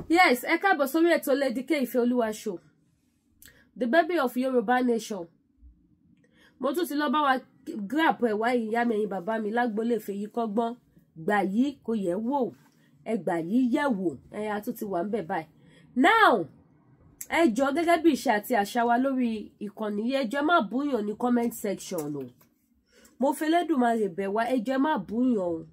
Yes, ẹ káàbọ̀ sórí ètò Lady K Ìfẹ́olúwa show, the baby of Yorùbá nation. Mo tún ti lọ bá wa grab ẹ̀ wá, ìyá mi, ẹ̀yin bàbá mi lágbólé fèyí kọ́gbọ́n. Gbà yí kò yẹ wò, ẹ gbà yí yẹ̀ wò. Ẹ a tún ti wà ń bẹ̀ báyìí now. Ẹ jọ, gẹ́gẹ́ bí ìṣe àti àṣà wa lórí ìkànnì yìí, ẹ jọ̀ọ́, má búyàn ní comment section o. Mo fẹlẹ́dùmarè bẹ̀ wá, ẹ jọ̀ọ́, má búyàn o.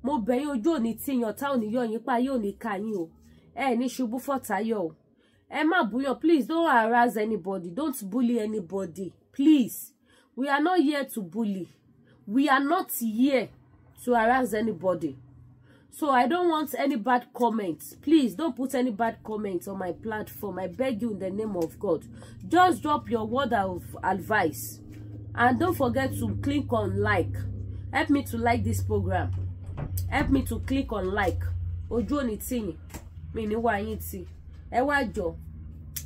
Mo bẹ̀ yín, ojú òní tíyan tá òní yọ yín pa yóò ní ká yín o. Ẹ ní ṣubú fọ̀tayọ̀ o. Ẹ má búyàn. Please don't harass anybody, don't bully anybody, please. We are not here to bully, we are not here to harass anybody, so I don't want any bad comments. Please don't put any bad comments on my platform. I beg you in the name of God. Just drop your word of advice and don't forget to click on like. Help me to like this program, help me to click on like. Ojú òní tìyìn mi ní wá yín tì. Ẹ wá jọ,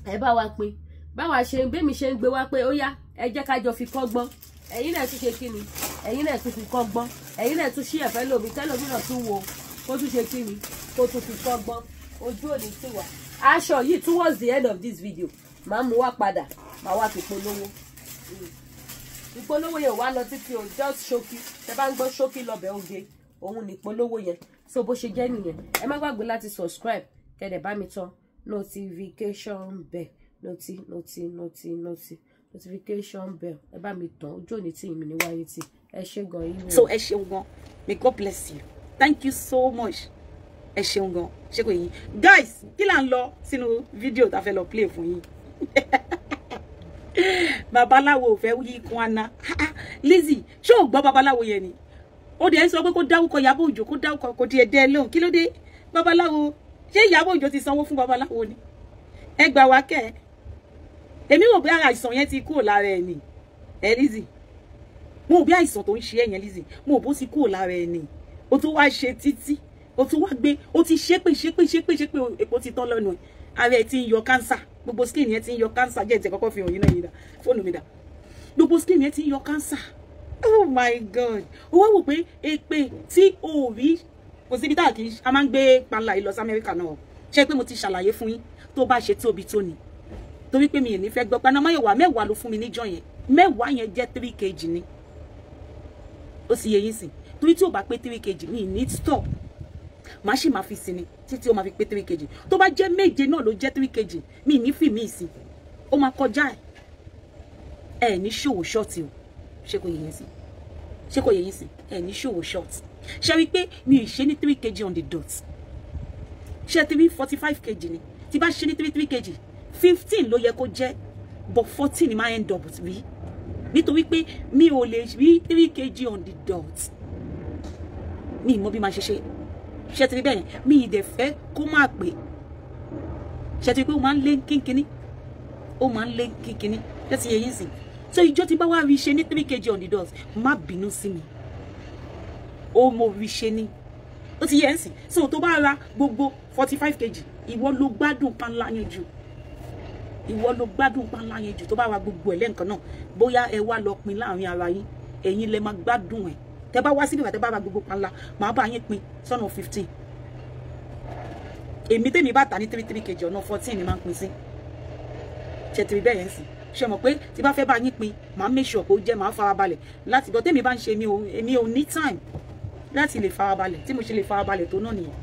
ẹ bá wa pín báwa ṣe ń bẹ́mi ṣe ń gbé wá pé ó yá, ẹ jẹ́ ká jọ fi kọ́gbọ́n. Ẹ̀yin náà tún ṣe kí ni? Ẹ̀yin náà tún fi kọ́gbọ́n. Ẹ̀yin náà tún ṣí ẹ̀fẹ́ lómi tẹ́lómi náà tún wo, kó tún ṣe kí ni? Kó tún fi kọ́gbọ́n. Ojú òní tì wá. Aṣọ yìí, towards the end of this video, màá mú wá padà, màá wá fi polówó. Ìpolówó yẹn ò wá lọ títí o, just ṣókí. Tẹ bá ń gbọ́ ṣókí lọ́bẹ̀ oge, òun ní ìpolówó yẹn. So bó ṣe jẹ́ nìyẹn. Ẹ má gbàgbé láti subscribe, kẹ́dẹ̀ bá mi tán notification bell, noti noti noti noti notification bell. Ẹ bá mi tàn. Ojú òní tí mi ní wáyé tí. Ẹ ṣé gan yín. So ẹ ṣeun gan, may God bless you, thank you so much. Ẹ ṣeun gan. Ṣé kò yín guys? Kí là ń lọ sínú fídíò tá a fẹ́ lọ play fún yín? Babaláwo ò fẹ́ yí kún aná. Lizzy, ṣé ò gbọ́ babaláwo yẹn ni? Ó dẹ̀ ń sọ pé kó dárúkọ Ìyábọ̀ Òjó, kó dárúkọ, kò tiẹ̀ dẹ́ lóhùn. Kí ló dé, babaláwo? Ṣé Ìyábọ̀ Òjó ti sanwó fún babaláwo ni? Ẹ gbà wá kẹ́. Èmi rò bí àìsàn yẹn ti kúrò lára ẹ ni. Ẹ Lizzy, mo rò bí àìsàn tó ń ṣe ẹ̀yẹn, Lizzy, mo rò bó ti kúrò lára ẹ ni. O tún wá ṣe títí, o tún wá gbé, o ti ṣépè ṣépè ṣépè ṣépè, èpò ti tán lọ́nu ẹ̀. Ara ẹ ti ń yọ cancer, gbogbo skin yẹn ti ń yọ cancer. Jẹ́ ìtẹ̀ kọ́kọ́ fi hàn yín náà. Yín dà, fóònù mi dà. Gbogbo skin yẹn ti ń yọ cancer. Oh my God! O wá wò pé èpè tí o rí, kò síbi tá a kì í a máa ń gbé panla yìí lọ sí Amẹ́ríkà náà. Ṣé pé mo ti ṣàlàyé fún yín, tó bá ṣe tóbi tó ni, torí pé mi ò ní fẹ́ gbọ́ paná máyọ̀wá. 10 ló fún mi níjọ́ yẹn, 10 yẹn jẹ́ 3 kg ni. Ó sì yẹ yín sìn, torí tí ò bá pé 3 kg, mi ní stop, màá sì máa fi sí ni títí ó máa fi pé 3 kg. Tó bá jẹ́ 7 náà ló jẹ́ 3 kg, mi ní fi mí sí, ó máa kọjá. Ẹ̀ ẹ̀ ní ṣòwò short o. Ṣé kò yẹ yín sí? Ṣé kò yẹ yín sí? Ẹ̀ ní ṣòwò short. Ṣé wí pé mi ì ṣe ní 3 kg on the dot? Ṣé 345 kg ni? Tí bá ṣe ní three three kg, 15 ló yẹ kó jẹ́, but 14 ni máa end up rí, nítorí pé mi ò lè rí 3 kg on the dot. Mi ì mọ bí máa ṣe ṣe. Ṣé ti rí bẹ́ẹ̀ yẹn? Mi ì dẹ̀ fẹ́ kó má pè. Ṣé ti rí pé ó máa ń lé kínkínní? Ó máa ń lé kínkínní. Ṣé ti yẹ yín sìn? So ìjọ tí bá wá rí ṣe ní 3 kg on the dot, má bínú sí mi, ó mo rí ṣe ní. Ó ti yẹ ń sìn. So tó bá ra gbogbo 45 kg, ìwọ ló gbádùn panla yẹn jù, ìwọ ló gbádùn panla yẹn jù. Tó bá ra gbogbo ẹ̀ lẹ́ǹkan náà, bóyá ẹ wá lọ pín láàrin ara yín, ẹ̀yin lẹ máa gbádùn ẹ̀. Tẹ bá wá síbí, tẹ bá ra gbogbo panla, màá bá yín pín sọ́nà 15. Èmi tèmi bá tà ní three three kg, ọ̀nà 14 ni máa ń pín sí. Ṣe tìrì bẹ́ẹ̀ yẹn sì? Ṣe mọ̀ pé tí bá fẹ́ bá yín pín, màá make sure kó jẹ́ màá farabalẹ̀ láti bọ́. Tèmi bá ń ṣe, èmi ò ní time láti lè farabalẹ̀. Tí mo ṣe lè farabalẹ̀ tó náà nìyẹn.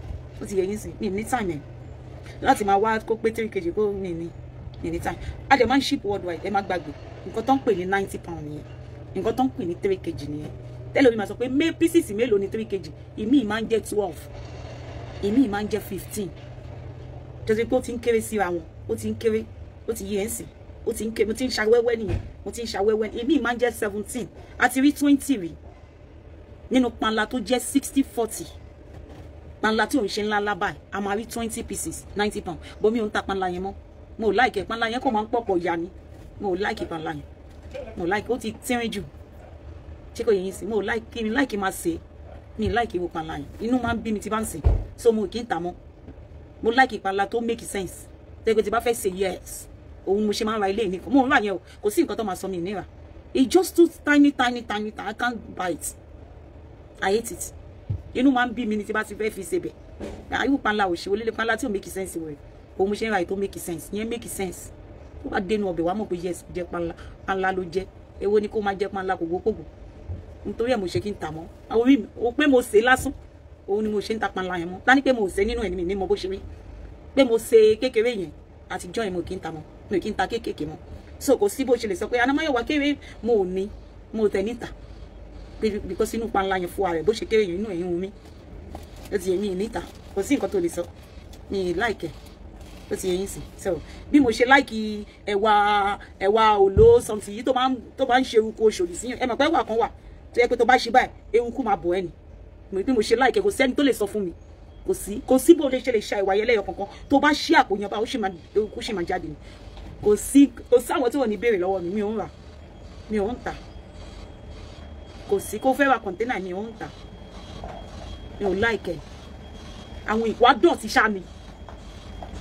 Ó ti yẹ yín sí? Mi ní time ẹ̀ láti máa wá kó pé 3 kg, kó mi ní time. A dẹ̀ máa ń ship worldwide. Ẹ má gbàgbé nǹkan tó ń pè ní £90 nìyẹn, nǹkan tó ń pè ní 3 kg nìyẹn. Tẹ́lẹ̀ omi máa sọ pé mé pieces mélòó ní 3 kg? Ìmíì máa ń jẹ́ 12, ìmíì máa ń jẹ́ 15, tó ti pé ó ti ń kéré síra wọn, ó ti ń kéré. Ó ti yé ẹ̀ ń sìn? Ó ti ń kéré. Mo ti ń ṣàwẹ́wẹ́ nìyẹn, mo ti ń ṣàwẹ́wẹ́. Ìmíì máa ń jẹ́ 17, àti rí 20 rí nínú panla tó jẹ́ 60-40. Panla tí ò ń ṣe ńlá ńlá báyìí, a máa rí 20 pieces, £90. Bó mi ò ń ta panla yẹn mọ́, mo ò like panla yẹn, kò máa ń pọ̀pọ̀ ya ni. Mo ò like panla yẹn, mo ò like, ó ti tínrín jù. Ṣé kò yẹ yín sí? Mo ò like mi like máa ṣe mi like wo panla yẹn, inú máa ń bí mi tí bá ń sè, so mo kì í tà mọ́. Mo like panla tó make sense, tẹ́gbẹ́ tí bá fẹ́ ṣe. Yes, òun mo ṣe máa ń ra ilé nìkan, mo ń rà yẹn o. Kò sí nǹkan tó máa sọ mi níra. It just too tiny, tiny, tiny. I can't buy it, I hate it. Inú máa ń bí mi ní tí bá ti fẹ́ fi ṣe bẹ̀. Irú panla ò ṣe olélé panla tí ò make sense wẹ̀. Òun mo ṣe ń ra ètò make sense. Yẹn make sense. Tó bá dénú ọbẹ̀ wá mọ̀ pé yes jẹ́ panla. Panla ló jẹ́. Èwo ni kó máa jẹ́ panla kògbókògbó. Nítorí ẹ̀ mo ṣe kí n tà mọ́. Àwọn orí mi, ó pé mo sè lásán. Òun ni mo ṣe ń ta panla yẹn mọ́. Tá ní pé mo sè nínú ẹ̀ ní mi mọ bó ṣe rí. Pé mo sè kékeré yẹn àtijọ́ yẹn mo kì í ta mọ́. Mi ò kí ń ta kéékèèké mọ́. So kò sí bó ṣe lè sọ pé Anamáyọ̀wá kéré mo ò ní mo tẹ̀ níta. Because inú panla yẹn fún ara ẹ̀ bó ṣe kéré yẹn inú ẹ̀yìn mi. Ó ti yẹ mí níta. Kò sí nǹkan tó lè sọ. Mi like ẹ̀. Ó ti yẹ yín sí. So bí mo ṣe like ẹ̀wà ẹ̀wà òló something yìí tó máa ń ṣe eruku oṣòdì sí yẹn. Ẹ mọ̀ pé ẹ̀wà kan wà tó yẹ pé tó bá ṣe báyìí eruku máa bọ̀ ẹ́ ni. Bí mo ṣe like ẹ̀ kò sẹ́ni tó lè sọ fún mi. Kò sí bó ṣe lè ṣa ìwà yẹn lẹ́yọ kankan tó bá ṣí àpò yẹn bá ó ṣì máa eruku ṣì máa jáde ni. Kò sí àwọn tí wọ́n ní béèrè lọ́wọ́ mi, mi ò ń rà, mi ò ń tà. Kò sí kó fẹ́ ra kọ̀ǹténà mi ò ń tà. Mi ò like ẹ̀. Àwọn ìwà dọ̀tí ṣá mi.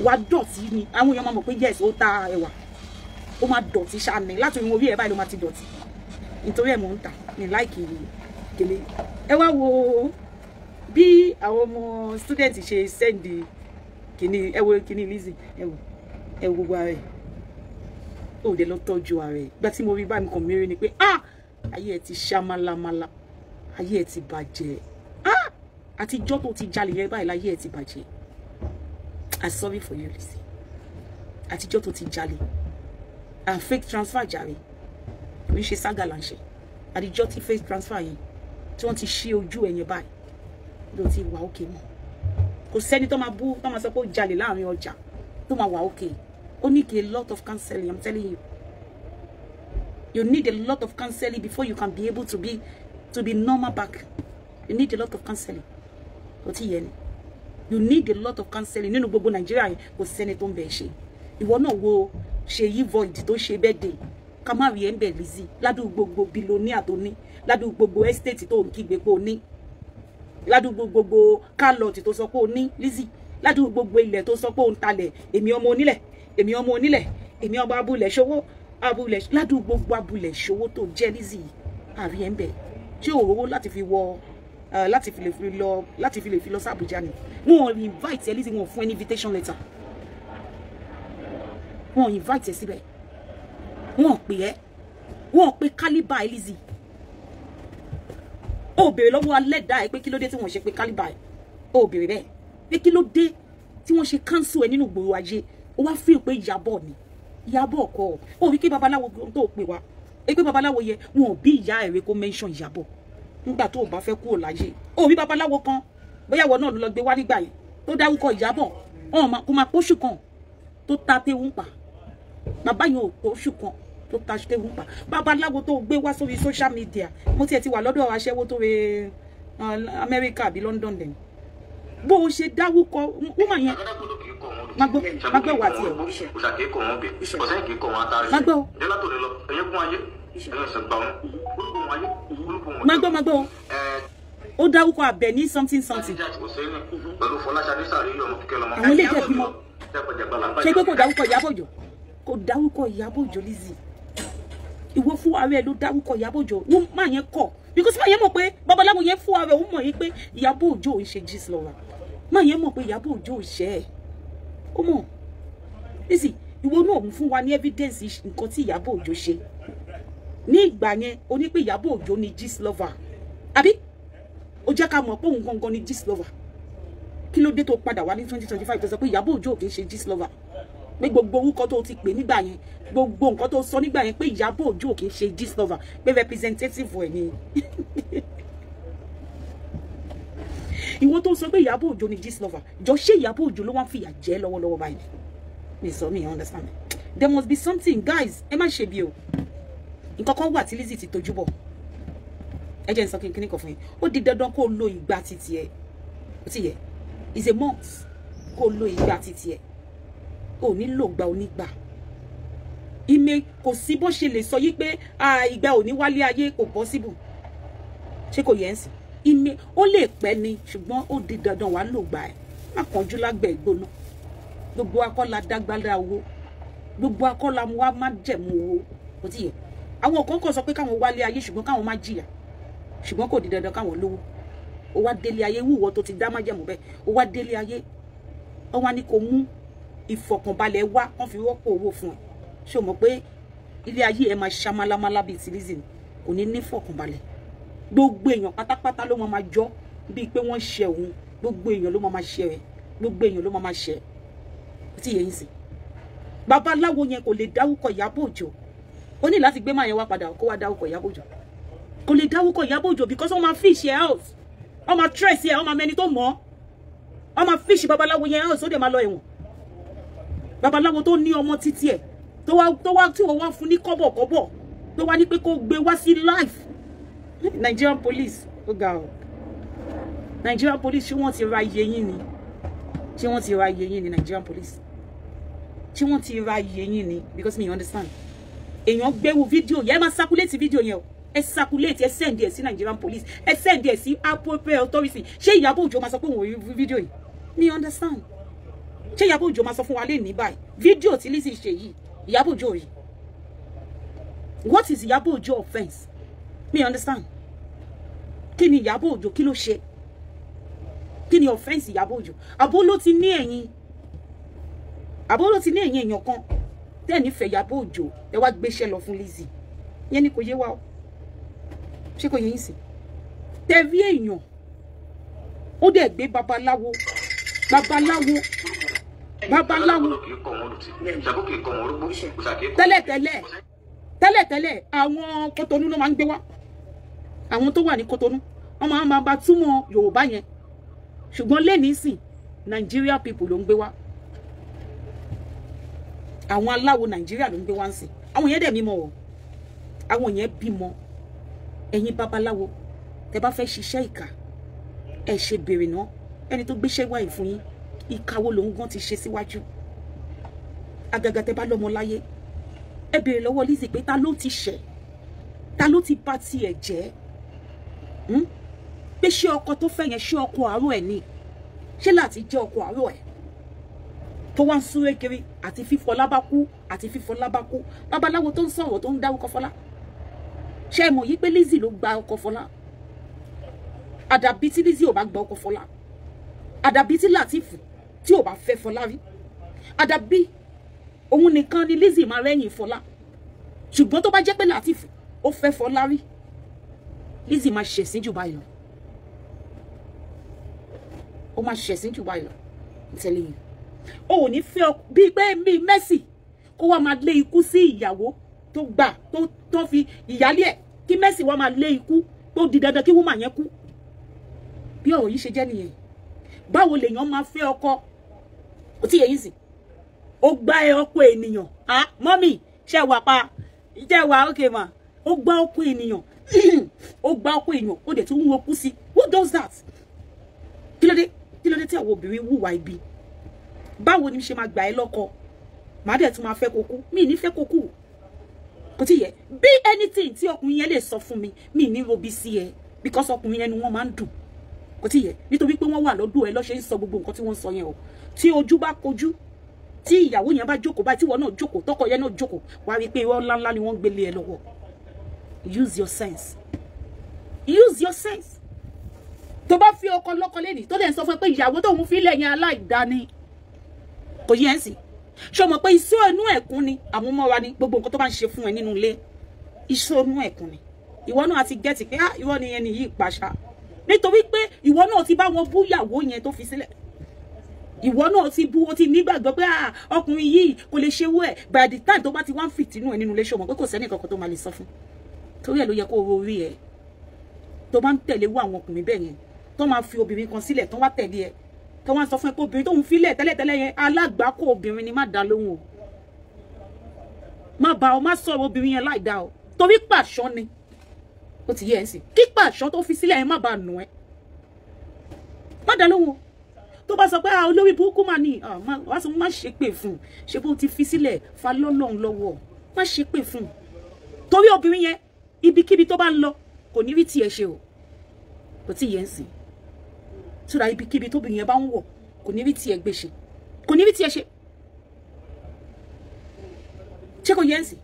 Ìwà dọ̀tí ni. Àwọn èèyàn máa mọ̀ pé yes ó ta ẹ̀wà. Ó máa dọ̀tí ṣá mi. Láti irun orí ẹ̀ báyìí ló máa ti dọ̀tí. Nítorí ẹ̀ mò ń tà. Mi like kele. Ẹ wá wo bí àwọn ọmọ student ṣe send kìíní ẹ wo kìíní Lizzy ẹ wo gbogbo ara ẹ̀. Ó dé lọ tọ́jú ara ẹ̀. Ìgbà tí mo rí báyìí kàn mí rí ni pé ah ayé ẹ̀ ti ṣá málámálá. Ayé ẹ̀ ti bàjẹ́. Ah àtijọ́ tó ti jalè yẹn báyìí láyé ẹ̀ ti bàjẹ́. I'm sorry for you Lizzy. Àtijọ́ tó ti jalè. And fake transfer jàre. Kò ń ṣe sága là ń ṣe. Àtijọ́ tí fake transfer yẹn tí wọ́n ti ṣí ojú ẹ̀ yẹn báyìí ló ti wà òkè mọ́. Kò sẹ́ni tó máa bú tó máa sọ pé ó jalè láàrin ọjà tó máa wà òkè. Ó ní kí a lot of counseling, I'm telling you. You need a lot of counseling before you can be able to be normal back. You need a lot of counseling. Kò tí yẹ ni. You need a lot of counseling. Nínú gbogbo Nàìjíríà yẹn kò sẹ́ni tó ń bẹ̀ ṣe. Ìwọ náà wo Ṣèyí Void tó ṣe birthday. Ká má rí ẹ̀ ń bẹ̀ Lizzy. Ládùúgbò gbogbo billionaire tó ní. Ládùúgbò gbogbo estate tó ń kígbe pé ó ní. Ládùúgbò gbogbo car lot tó sọ pé ó ní Lizzy. Ládùúgbò gbogbo ilẹ̀ tó sọ pé ó ń talẹ̀. Èmi ọmọ onílẹ̀. Èmi ọmọ onílẹ̀. Èmi ọmọ abúlẹ̀ ṣòwò. Abúlẹ̀ ládùúgbò gbogbo abúlẹ̀ ṣòwò tó jẹ́ Lizzy. Àrí ẹ̀ ń bẹ̀. Ṣé òróró láti fi wọ láti fi lè fi lọ sí Àbújá ni? Wọn ò invite ẹ Lizzy, wọn ò fún ẹ ní invitation letter. Wọn ò invite ẹ síbẹ̀. Wọn ò pè ẹ́. Wọn ò pè kálíbà ẹ Lizzy. Ó béèrè lọ́wọ́ alẹ́dàá ẹ pé kí ló dé tí wọ́n ṣe pé kálíbà ẹ. Ó béèrè bẹ́ẹ̀ pé kí ló dé tí wọ́n ṣe cancel ẹ nínú ìgboro ayé. Ó wá feel pé Ìyábọ̀ ni. Ìyábọ̀ kọ́. Ó wí pé babaláwo tó pè wá. Ẹ pé babaláwo yẹ wọn ò bí ìyá ẹ̀rẹ́ kó mention Ìyábọ̀ nígbà tó o bá fẹ́ kúrò láyé. Ó rí babaláwo kan bóyá ìwọ náà ló lọ gbé wá nígbà yẹn tó dárúkọ Ìyábọ̀ kó máa pósù kan tó ta téwú ń pa. Bàbá yẹn ò pósù kan tó ta téwú ń pa. Babaláwo tó gbé wá sórí social media. Mo tiẹ̀ ti wà lọ́dọ̀ aṣẹ́wó tó re Amẹ́ríkà àbí London dẹ̀. Bó o ṣe dárúkọ woman yẹn má gbọ́ wà tiẹ̀. Má gbọ́. Má gbọ́. Ó dárúkọ Àbẹ̀ní something something. Àwọn ilé ìjẹ́ bímọ. Ṣé pé kò dárúkọ Ìyábọ̀ Òjó? Kò dárúkọ Ìyábọ̀ Òjó Lizzy. Ìwọ fún ara ẹ ló dárúkọ Ìyábọ̀ Òjó. Wọ́n máa yẹn kọ̀. Because máa yẹn mọ̀ pé babaláwo yẹn fún ara ẹ ó mọ̀ yín pé Ìyábọ̀ Òjó ò ń ṣe Gistlover. Máa yẹn mọ̀ pé Ìyábọ̀ Òjó ò ṣe ẹ̀. Ó mọ̀. Lizzy, ìwọ náà ń fún wa ní evidence nǹkan tí Ìyábọ̀ Òjó ṣe. Ní ìgbà yẹn, o ní pé Ìyábọ̀ Òjó ni Gistlover. Àbí? Ó jẹ́ ká mọ̀ pé òun gangan ni Gistlover. Kí ló dé tó padà wá ní 2025 tó sọ pé Ìyábọ̀ Òjó kì í ṣe Gistlover? Pé gbogbo orúkọ tó ti pè nígbà yẹn, gbogbo nǹkan tó sọ nígbà yẹn pé Ìyábọ̀ Òjó kì í ṣe Gistlover, pé representative ẹ̀ ni. Ìwọ tó sọ pé Ìyábọ̀ Òjó ni Gistlover, jọ ṣé Ìyábọ̀ Òjó ló wá ń fìyà jẹ lọ́wọ́lọ́wọ́ báyìí? Mi sọ mi understand. There must be something, guys. Ẹ má ṣe bí o. Nǹkan kan wà tí Lizzy ti tojú bọ̀. Ẹ jẹ́ n sọ kíní kan fún yín. Ó di dandan kó lo ìgbà títí ẹ. Ó ti yẹ. It's a must. Kó lo ìgbà títí ẹ. Ó ní lò gba onígbà. Ime kò sí bó ṣe lè sọ yí pé ìgbà ò ní wálé ayé kò possible. Ṣé kò yẹ ń sìn? Ime ó lè pẹ́ ni ṣùgbọ́n ó di dandan wàá lò gbà ẹ̀. Má kánjú lágbẹ̀ ìgbóná. Gbogbo akọ́la dágbálá owó. Gbogbo akọ́la wa má jẹ̀mú owó. Ó ti yẹ. Àwọn kan kàn sọ pé káwọn wálé ayé ṣùgbọ́n káwọn má jìyà. Ṣùgbọ́n kò di dandan káwọn lówó. Ó wá délé ayé, wúwo tó ti dá májẹ̀mú bẹ́ẹ̀, ó wá délé ayé, ó wá ní kó mú ìfọ̀kànbalẹ̀ wá, wọ́n fi rọ́pò owó fún ẹ. Ṣé o mọ̀ pé ilé ayé ẹ máa ṣá málámálá bíi ti Lizzy ni? Kò ní ní fọ̀kànbalẹ̀. Gbogbo èèyàn pátápátá ló máa jọ bíi pé wọ́n ṣe òun. Gbogbo èèyàn ló máa ṣe ẹ, gbogbo èèyàn ló máa ṣe ẹ. Tí yẹn ń sìn, babaláwo yẹn kò lè dárúkọ Ìyábọ̀ Òjó. Ó ní láti gbé máa yẹn wá padà kó wá dárúkọ Ìyábọ̀ Òjó. Kò lè dárúkọ Ìyábọ̀ Òjó because wọ́n máa fish ẹ out, wọ́n máa trace ẹ, wọ́n máa mẹni tó mọ̀ ọ́, wọ́n máa fish babaláwo yẹn out, ó dẹ̀ máa lọ ẹ̀wọ̀n. Babaláwo tó ní ọmọ títí ẹ̀ tó wá tí wọ́n wá fún ní kọ́bọ̀kọ́bọ̀, tó wá ní pé kó gbé wá sí life. Nigerian police, ó ga ọ. Nigerian police, ṣé wọ́n ti ra iye yín ni? Ṣé wọ́n ti ra iye yín ni, Nigerian police? Ṣé wọ́n ti ra iye yín ni? Because me understand. Èèyàn gbéwò fídíò yẹn, ẹ máa circulate fídíò yẹn o. Ẹ circulate, ẹ send ẹ sí Nigerian police, ẹ send ẹ sí appropriate authority. Ṣé Ìyábọ̀ Òjó máa sọ pé òun ò rí fídíò yìí? Me understand. Ṣé Ìyábọ̀ Òjó máa sọ fún wa lé ní báyìí? Fídíò tí Lizzy ṣe yìí, Ìyábọ̀ Òjó rí. What is Ìyábọ̀ Òjó offence? Me understand. Kí ni Ìyábọ̀ Òjó, kí ló ṣe? Kí ni offence Ìyábọ̀ Òjó? Àbó ló ti ní ẹ̀yìn. Àbó ló ti ní ẹ̀yìn èèyàn kan tẹ́ ẹ̀ nífẹ̀ẹ́ Ìyábọ̀ Òjó, ẹ wá gbéṣẹ́ lọ fún Lizzy. Yẹn ni kò yé wa o. Ṣé kò yé yín sí? Tẹ rí èèyàn, ó dẹ̀ gbé babaláwo, babaláwo, babaláwo. Tẹ́lẹ̀tẹ́lẹ̀, tẹ́lẹ̀tẹ́lẹ̀, àwọn Kotonu ló máa ń gbé wá. Àwọn tó wà ní Kotonu, wọ́n máa bá túmọ̀ Yorùbá yẹn. Ṣùgbọ́n lẹ́nìí sìn, Nigeria people ló ń gbé wá. Àwọn aláwo Nàìjíríà ló ń gbé wá ń sìn. Àwọn yẹn dẹ̀ mímọ́ o. Àwọn yẹn bímọ. Ẹ̀yin babaláwo, tẹ́ bá fẹ́ ṣiṣẹ́ ìkà, ẹ ṣe bèrè náà. Ẹni tó gbéṣẹ́ wá yìí fún yín, ìkà wo lòun gan ti ṣe síwájú? Àgàgà tẹ́ bá lọ́mọ láyé, ẹ bèrè lọ́wọ́ Lizzy pé ta ló ti ṣẹ̀? Ta ló ti bà tiẹ̀ jẹ́? Pé ṣé ọkọ tó fẹ́ yẹn, ṣé ọkọ àárọ̀ ẹ̀ ni? Ṣé láti jẹ́ ọkọ àárọ̀ ẹ̀? Tó wá ń súré kiri àti fífọlá bá kú, àti fífọlá bá kú. Babaláwo tó ń sọ̀rọ̀ tó ń dárúkọ Fọlá. Ṣé ẹ mọ̀ yí pé Lizzy ló gba ọkọ Fọlá? Àdàbí tí Lizzy ò bá gba ọkọ Fọlá. Àdàbí tí Látìfù tí ò bá fẹ́ Fọlá rí. Àdàbí òun nìkan ni Lizzy máa rẹ́yìn Fọlá. Ṣùgbọ́n tó bá jẹ́ pé Látìfù ó fẹ́ Fọlá rí, Lizzy máa ṣẹ̀sín jù báyìí lọ. Ó máa ṣẹ̀sín jù báyìí lọ. I'm telling you. O ò ní fẹ́ ọ bíi pé bíi Mercy kó wá máa lé ikú sí ìyàwó tó gbà tó fi ìyálé ẹ̀, kí Mercy wá máa lé ikú tó di dandan kí woman yẹn kú. Bí ọ̀rọ̀ yìí ṣe jẹ́ nìyẹn. Báwo lèèyàn máa fẹ́ ọkọ? Ó ti yẹ yín sìn. Ó gbá ẹ ọkọ ènìyàn. Ah, mọ́mì, ṣé wà pa? Ṣé wà okay ma? Ó gbá ọkọ ènìyàn. Ó gbá ọkọ èèyàn, ó dẹ̀ tún ń wokú sí. Who does that? Kí ló dé? Kí ló dé tí àwọn obìnrin hùwà ibi? Báwo ni ṣe máa gbà ẹ́ lọ́kọ? Màá dẹ̀ tún máa fẹ́ kó kú. Mi ní fẹ́ kó kú. Kò tí yẹ. Bí anything tí ọkùnrin yẹn lè sọ fún mi, mi ní robi sí ẹ. Because ọkùnrin yẹn ni wọ́n máa ń dùn. Kò tí yẹ. Nítorí pé wọ́n wà lọ́dọ̀ ẹ ló ṣe ń sọ gbogbo nǹkan tí wọ́n ń sọ yẹn o. Tí ojú bá kojú, tí ìyàwó yẹn bá jókòó báyìí, tí ìwọ náà jókòó, tọkọ yẹn náà jókòó, wàá rí pé irọ́ ńláńlá ni wọ́n ń gbélé ẹ lọ́wọ́. Use your sense. Use your sense. Tó bá fi ọkọ lọ́kọ lẹ́nìí, tó dẹ̀ ń sọ fún ẹ pé ìyàwó tóun fi lẹ̀ yẹn aláìdáni. Kò yẹ ẹ́ sìn. Ṣé o mọ̀ pé iṣẹ́ inú ẹ̀kún ni àmúmọ́ra ni gbogbo nǹkan tó bá ń ṣe fún ẹ nínú ilé? Iṣẹ́ inú ẹ̀kún ni. Ìwọ náà ti gẹ́tì pé ah, ìwọ ni ẹni yìí pàṣà. Nítorí pé ìwọ náà ti bá wọn bú ìyàwó yẹn tó fi sílẹ̀. Ìwọ náà ti bú, ó ti nígbàgbọ́ pé ah, ọkùnrin yìí kò lè ṣe wú ẹ̀. By the time tó bá ti wá ń fìtínú ẹ nínú ilé, ṣé o mọ̀ pé kò sẹ́ni kankan tó máa lè sọ fún. Torí ẹ̀ ló yẹ kó o rí ẹ. Tó bá ń tẹ̀lé wú àwọn ọkùnrin bẹ́ẹ̀ yẹn, tó máa fi obìnrin kan sílẹ̀, tó wá tẹ̀lé ẹ, tó wá sọ fún ẹ pé obìnrin tóun filẹ̀ tẹ́lẹ̀tẹ́lẹ̀ yẹn alágbàákò obìnrin ni, má dá lóhùn o. Má bá ọ, má sọ̀rọ̀ obìnrin yẹn láì dá o. Torí pàṣọ ni. Ó ti yé ẹ sí. Kí pàṣọ tó fi sílẹ̀ yẹn má bàa nù ẹ. Má dá lóhùn o. Tó bá sọ pé ah, olórí burúkú mà ní, wá sọ má ṣe pè fún un. Ṣé bó ti fi sílẹ̀ fa lọ́lọ́run lọ́wọ́. Má ṣe pè fún un. Torí obìnrin yẹn, ibikíbi tó bá ń lọ, kò ní rí tiẹ̀ ṣe o. Kò tí yẹ ń sìn. Sódà ibikíbi tóbìnrin yẹn bá ń wọ̀, kò ní rí tiẹ̀ gbé ṣe. Kò ní rí tiẹ̀ ṣe. Ṣé kò yẹ ń sìn?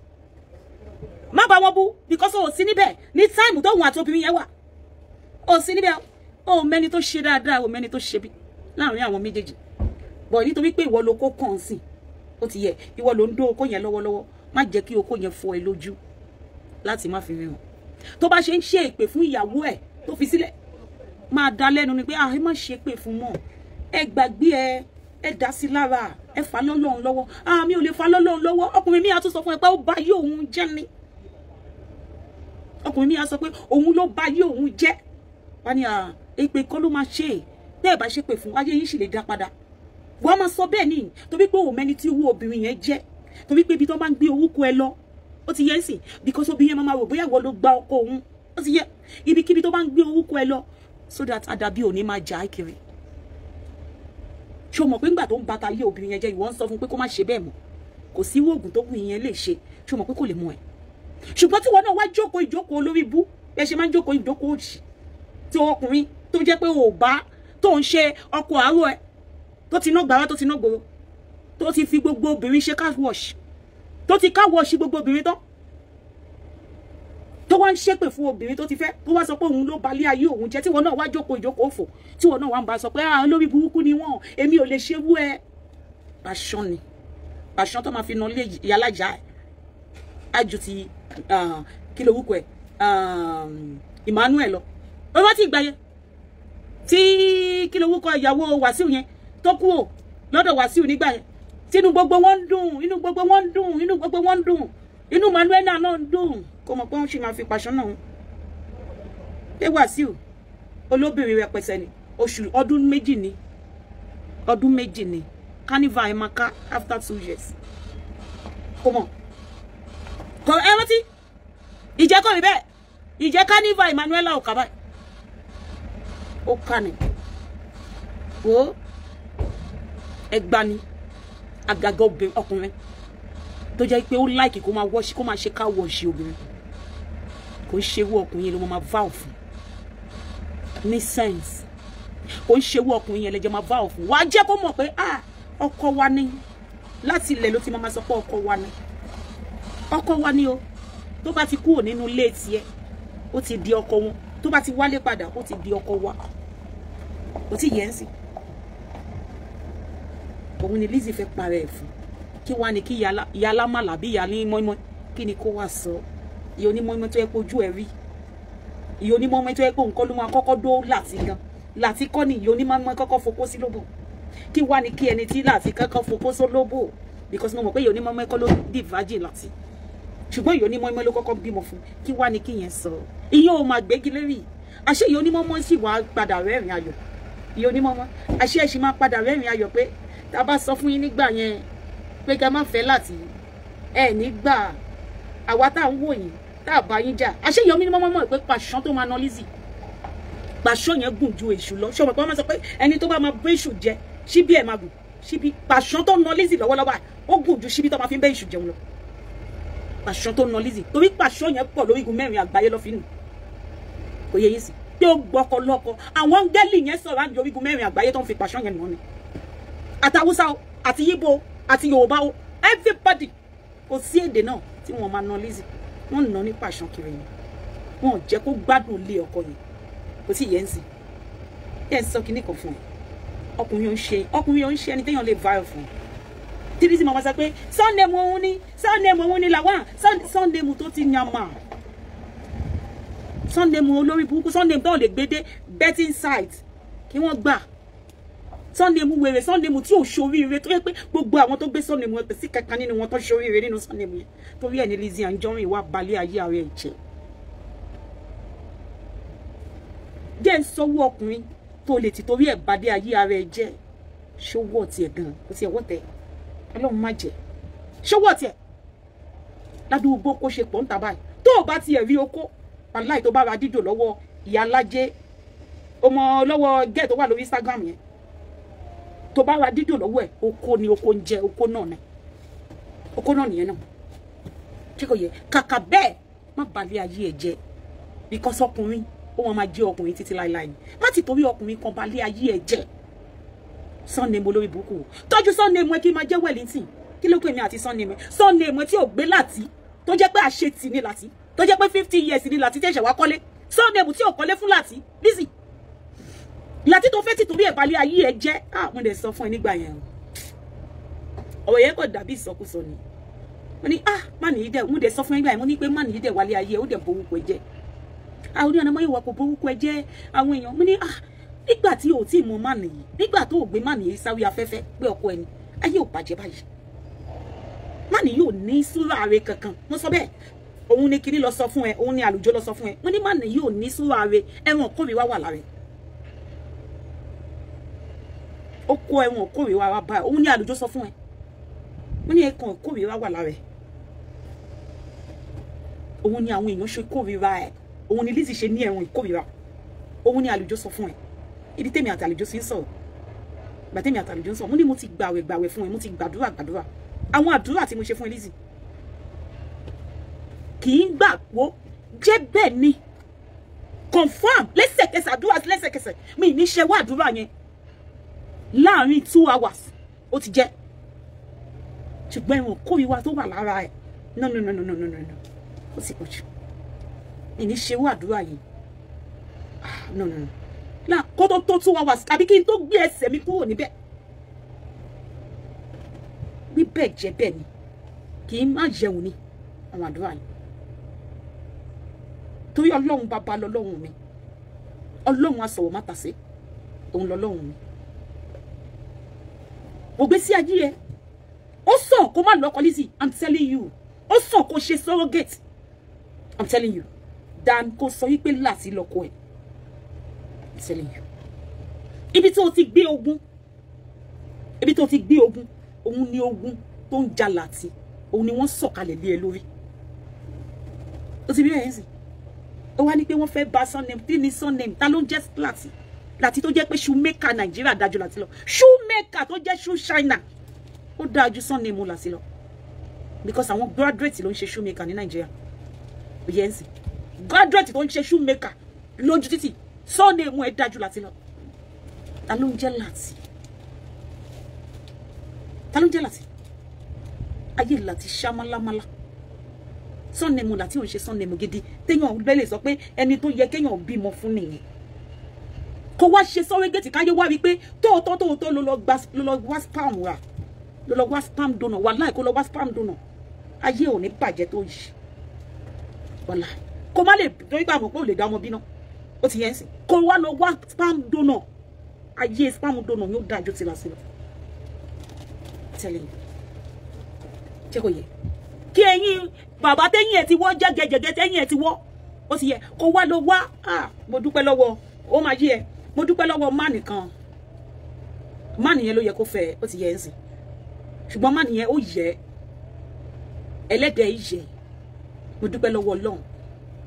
Má bá wọn bú because o sí níbẹ̀ ní time tóun àti obìnrin yẹn wà. O sí níbẹ̀, Ó mẹ́ni tó ṣe dáadáa, ó mẹ́ni tó ṣe bí láàrin àwọn méjèèjì. Bọ̀ nítorí pé ìwọ ló kó kàn sí, ó ti yẹ, ìwọ ló ń dó okó yẹn lọ́wọ́lọ́wọ́. Má jẹ́ kí okó yẹn fọ́ ẹ lójú láti má fi ríran. Tó bá ṣe ń ṣe èpè fún ìyàwó ẹ̀ tó fi sílẹ̀, máa dá lẹ́nu ni pé ah, ẹ má ṣe pè fún mọ́, ẹ gbàgbé ẹ, ẹ dá sí lára, ẹ fà lọ́lọ́run lọ́wọ́. Ah, mi ò lè fà lọ́lọ́run lọ́wọ́. Ọkùnrin mi á tún sọ fún ẹ pé ó bá yé òun jẹ́ ni. Ọkùnrin mi á sọ pé òun ló bá yé òun jẹ́. Wá ní à, èpè kọ́ ló máa ṣe é. Tẹ́ ẹ bá ṣe pè fún, ayé yín sì lè dá padà. Wọ́n máa sọ bẹ́ẹ̀ ni, torí pé òun mẹ́ni tí owó obìnrin yẹn jẹ́. Torí pé ibi tó máa ń gbé orúkọ ẹ lọ, ó ti yẹ ń sìn, because obìnrin yẹn máa rò bóyá ìwọ ló gba ọkọ òun. Ó ti yẹ, ibikíbi tó bá ń gbé orúkọ ẹ lọ, so that àdàbí òní máa jà á kiri. Ṣé o mọ̀ pé ńgbà tó ń bàtà ayé obìnrin yẹn jẹ́, ìwọ ń sọ fún pé kó má ṣe bẹ́ẹ̀ mọ́. Kò sí oògùn tó kù yẹn lè ṣe. Ṣé o mọ̀ pé kò lè mú ẹ? Ṣùgbọ́n tí wọn náà wá jókòó ìjókòó olórí bú, bẹ́ẹ̀ ṣe máa ń jókòó ìjókòó òṣì, tí ọkùnrin tó jẹ́ pé ò bá tó ń ṣe ọkọ àárọ̀ ẹ, tó ti ná gbàrà, tó ti ná gbòòrò, tó ti fi gbogbo obìnrin ṣe car wash, tó ti car wash gbogbo obìnrin tán, tó wá ń ṣépè fún obìnrin tó ti fẹ́, tó wá sọ pé òun ló balẹ̀ ayé òun jẹ́, tí wọn náà wá jókòó ìjókòó òfò, tí wọn náà wá ń bá sọ pé ah, olórí burúkú ni wọ́n, èmi ò lè ṣe wú ẹ. Pàṣán ni, pàṣán tó máa fi na lé ìyálájà ẹ, ájú ti kí ló wúkọ ẹ, Emmanuel lọ. Ó rántí ìgbà yẹn tí kí ló wúkọ ìyàwó Wàsíù yẹn tó kúrò lọ́dọ̀ Wàsíù nígbà yẹn, tínú gbogbo wọn ń dùn, inú gbogbo wọn ń dùn, inú gbogbo wọn ń dùn, inú Emmanuel náà ń dùn. Kò mọ̀ pé wọ́n ṣì máa fi pàṣán náà. Pé Wàsíù olóbìnrin rẹpẹtẹ ni, oṣù ọdún méjì ni, ọdún méjì ni, carnival ẹ̀ máa ká after 2 years. Kò mọ̀, kò ẹ rántí, ìjẹ́ kò rí bẹ́ẹ̀, ìjẹ́ carnival Emmanuel ò kà báyìí, ó kà ní, wo ẹgbà ni, àgàgà ọkùnrin tó jẹ́ pé ó láìkì kó máa wọ́ṣí, kó máa ṣe ká wọ́ṣí obìnrin. Kò ń ṣerú ọkùnrin yẹn ló máa vow fún ní sense. Kò ń ṣerú ọkùnrin yẹn lẹ́jọ́ máa vow fún. Wàá jẹ́ kó mọ̀ pé ah, ọkọ wa ni. Láti ilẹ̀ ló ti máa sọ pé ọkọ wa ni, ọkọ wa ni o. Tó bá ti kúrò nínú ilé tiẹ̀, ó ti di ọkọ wọn. Tó bá ti wálé padà, ó ti di ọkọ wa. Kò tí yẹn ń sìn. Òun ni Lizzy fẹ́ parẹ́ ẹ̀ fún. Kí wá ní kí ìyá alámàlà bí ìyá ní mọ́ínmọ́ín, kí ni kó wá sọ? Ìyá onímọ́ínmọ́ín tó yẹ pé ojú ẹ̀ rí, ìyá onímọ́ínmọ́ín tó yẹ pé nǹkan ló máa kọ́kọ́ dó láti gan, láti kọ́ ni ìyá onímọ́ínmọ́ín kọ́kọ́ fokó sí lóbò. Kí wá ní kí ẹni tí láti kọ́kọ́ fokó sí lóbò? Because mo mọ̀ pé ìyá onímọ́ínmọ́ín kọ́ ló di virgin láti, ṣùgbọ́n ìyá onímọ́ínmọ́ín ló kọ́kọ́ bímọ fún. Kí wá ní kí yẹn sọ? Ìyẹn ò máa gbégi lérí. Àṣé ìyá onímọ́ínmọ́ín sì wá padà rẹ́rìn ayọ̀. Ìyá onímọ́ínmọ́ín àṣé ẹ̀ sì máa padà rẹ́rìn ayọ̀ pé tá a bá sọ fún yín nígbà yẹn pé ká má fẹ́ láti ẹ nígbà àwa tá à ń wò yín tá à bá yín jà. Àṣé ìyá onímọ́ínmọ́ín mọ̀ pé pàṣán tó máa ná Lizzy, pàṣán yẹn gùn ju èṣù lọ. Ṣé o mọ̀ pé wọ́n máa sọ pé ẹni tó bá máa bẹ́ èṣù jẹ síbí ẹ̀ máa gùn síbí? Pàṣán tó ná Lizzy lọ́wọ́lọ́wọ́ ó gùn ju síbí tó máa fi ń bẹ́ èṣù jẹun lọ. Pàṣán tó ná Lizzy, torí pàṣán yẹn pọ̀ lórí igun mẹ́rin àgbáyé lọ́ fi nù. Kò yẹ yín sí pé ó gbọ́kọ lọ́kọ. Àwọn áńgẹ́lì yẹn sọ̀rọ̀ àjọ orígun mẹ́rin àgbáyé tó ń fi pàṣán yẹn nù ni. Àtàwùsá o, àti Yíbò, àti Yorùbá o, everybody, kò sí èdè náà tí wọ́n máa ná Lizzy. Wọ́n ná ní pàṣán kiri yẹn, wọ́n ò jẹ́ kó gbádùn ilé ọkọ yẹn. Kò sí yẹn ń sìn. Yẹn ń sọ kinní kan fún ẹ, ọkùnrin ò ń ṣe, ọkùnrin ò ń ṣe ẹni téèyàn lè vibe fún. Tí Lizzy máa sọ pé Sunday mu òun ni, Sunday mu òun ni làwọn Sunday mu tó ti yànmà, Sunday mu olórí burúkú, Sunday mu tó lè gbé dé betting site kí wọ́n gbà, Sunday mu wèrè, Sunday mu tí ò ṣoríire, tó yẹ pé gbogbo àwọn tó gbé Sunday mu ẹ sí kankan nínú wọn tó ṣoríire nínú Sunday mu yẹn. Torí ẹ̀ ní Lizzy Anjorin wá balẹ̀ ayé ara ẹ̀ jẹ́. Jẹ́ ń sọ́wọ́ ọkùnrin tó lè ti torí ẹ̀ balẹ̀ ayé ara ẹ̀ jẹ́. Ṣówọ́ tiẹ̀ gan, kò tiẹ̀ wọ́ tẹ̀, Ọlọ́run má jẹ́. Ṣówọ́ tiẹ̀ ládùúgbò kó ṣe pọ̀ ń ta báyìí. Tó o bá tiẹ̀ rí okó aláì tó bá ra dídò lọ́wọ́ ìyá alájẹ́ ọmọ lọ́wọ́ gẹ́ẹ̀ tó wà lórí Instagram yẹn, tó bá ra dídò lọ́wọ́ ẹ̀, oko ni oko ń jẹ, oko náà ni, oko náà nìyẹn náà. Ṣé kò yẹ? Kàkà bẹ́ẹ̀ má balẹ̀ ayé ẹ̀ jẹ́, because ọkùnrin ó wọn máa jẹ́ ọkùnrin títí láéláé ni. Má ti torí ọkùnrin kan balẹ̀ ayé ẹ̀ jẹ́. Sunday mo lórí burúkú, tọ́jú Sunday mo kí n máa jẹ́ Wellington. Kí ló pè mí àti Sunday mo? Sunday mo tí ò gbé láti, tó jẹ́ pé àṣetì ni láti, tó jẹ́ pé 50 years ni láti tẹ̀sẹ̀ wá kọ́lé. Sunday mo tí ò kọ́lé fún láti Lizzy. Láti tó fẹ́ ti torí ẹ̀ balẹ̀ ayé ẹ jẹ́. Ah, mo lè sọ fún ẹ nígbà yẹn o. Ọ̀rọ̀ yẹn kò dàbí ìsọkúsọ ni. Mo ní ah, má nìyí dẹ̀, mo dẹ̀ sọ fún ẹ nígbà yẹn, mo ní pé má nìyí dẹ̀ wálé ayé ẹ, ó dẹ̀ borúkọ ẹ jẹ́. Ah, oní ọ̀nà mọ́yìnwá kò borúkọ ẹ jẹ́ àwọn èèyàn. Mo ní ah, nígbà tí o tí mọ má nìyí, nígbà tó o gbé má nìyí sáré afẹ́fẹ́ pé ọkọ ẹni, ayé ò bàjẹ́ báyìí. Má nìyí ò ní súra rẹ kankan. Mo sọ bẹ́ẹ̀. Òun ni kinní lọ sọ fún ẹ, òun ni àlùjọ lọ sọ fún ẹ. Mo ní má nìyí ò ní súra rẹ, ẹran kórìíra wà lára ẹ. Ó kó ẹran kórìíra wá báyìí, òun ni àlùjọ sọ fún ẹ. Mo ní ẹ̀kan kórìíra wà lára ẹ. Òun ni àwọn èèyàn ṣe kórìíra ẹ. Òun ni Lizzy ṣe ní ẹran ìkórìíra. Òun ni àlùjọ sọ fún ẹ. Ibi tèmi àti àlùjọ sí ń sọ̀rọ̀. Ìgbà tèmi àti àlùjọ ń sọ̀rọ̀, mo ní mo ti gbàwẹ̀ gbàwẹ̀ fún ẹ, mo ti gbàdúrà gbàdúrà. Àwọn àdúrà tí mo ṣe fún ẹ Lizzy kì í gbà wó jẹ́ bẹ́ẹ̀ ni. Confirm lẹ́sẹ̀kẹsẹ̀ àdúrà lẹ́sẹ̀kẹsẹ̀. Mi ní ṣe wá àdúrà yẹn láàárín 2 hours ó ti jẹ́. Ṣùgbọ́n ẹ̀wọ̀n kórìíra tó wà lára ẹ̀, no no no no no no no, ó sì pọ̀ jù. Mi ní ṣe wá àdúrà yẹn, ah no no no, náà kó tó tó 2 hours àbí kí n tó gbé ẹsẹ̀ mi kúrò níbẹ̀. Bíbẹ̀ jẹ́ bẹ́ẹ̀ ni, kì í má jẹun ni àwọn àdúrà yẹn. Torí Ọlọ́run bàbá lọ́lọ́run mi, Ọlọ́run asọ̀rọ̀ má tàsé, òun lọ́lọ́run mi. Ògbé sí ayé ẹ, ó sàn kó má lọ́kọ Lizzy, I'm telling you. Ó sàn kó ṣe surrogate, I'm telling you, than kó sọ wípé láti lọ́kọ ẹ̀, I'm telling you. Ibi tó ti gbé ogun, ibi tó ti gbé ogun, òun ni ogun tó ń jà láti, òun ni wọ́n sọ̀kalẹ̀ lé ẹ lórí. Ó ti bí ẹ̀yìn sí. Ó wá ní pé wọ́n fẹ́ bà surname, kí ni surname, ta ló ń jẹ́ láti? Láti tó jẹ́ pé shoemaker Nàìjíríà dájú láti lọ. Shoemaker tó jẹ́ shoe shiner ó dájú surname láti lọ. Because àwọn graduate ló ń ṣe shoemaker ní Nàìjíríà. Ó yẹ ń sìn. Graduate tó ń ṣe shoemaker lójú títì, surname ẹ̀ dájú láti lọ. Ta ló ń jẹ́ láti? Ta ló ń jẹ́ láti? Ayé láti ṣá málámálá. Surname láti ò ń ṣe surname gidi. Téèyàn bẹ́ẹ̀ lè sọ pé ẹni tó yẹ kéèyàn bímọ fún nìyẹn. Kó wá ṣe surrogate káyé wá wípé tóòtọ́ tóòtọ́ ló lọ wá spam rà, ló lọ wá spam donor, wàláì kó lọ wá spam donor. Ayé ò ní bàjẹ́ tó yìí. Wàláì kó má lè torí pé àmọ̀ pé ò lè dá ọmọ bínú. Ó ti yẹn sìn. Kó wá lọ wá spam donor. Ayé spam donor yóò dájú ti lásìlọ. Tẹ́lẹ̀ yìí. Ṣé kò yẹ? Kí ẹ̀yin bàbá tẹ́yìn ẹ̀ ti wọ́ jẹ́gẹ́jẹ́gẹ́ tẹ́yìn ẹ̀ ti wọ́. Ó ti yẹ kó wá lọ wá. Ah, mo dúpẹ́ lọ́wọ́. Ó máa yé ẹ. Mo dúpẹ́ lọ́wọ́ má nìkan. Má nìyẹn ló yẹ kó fẹ́, ó ti yẹ ẹ́ sìn. Ṣùgbọ́n má nìyẹn ó yẹ. Ẹlẹ́dẹ̀ẹ́ yẹ. Mo dúpẹ́ lọ́wọ́ Ọlọ́run.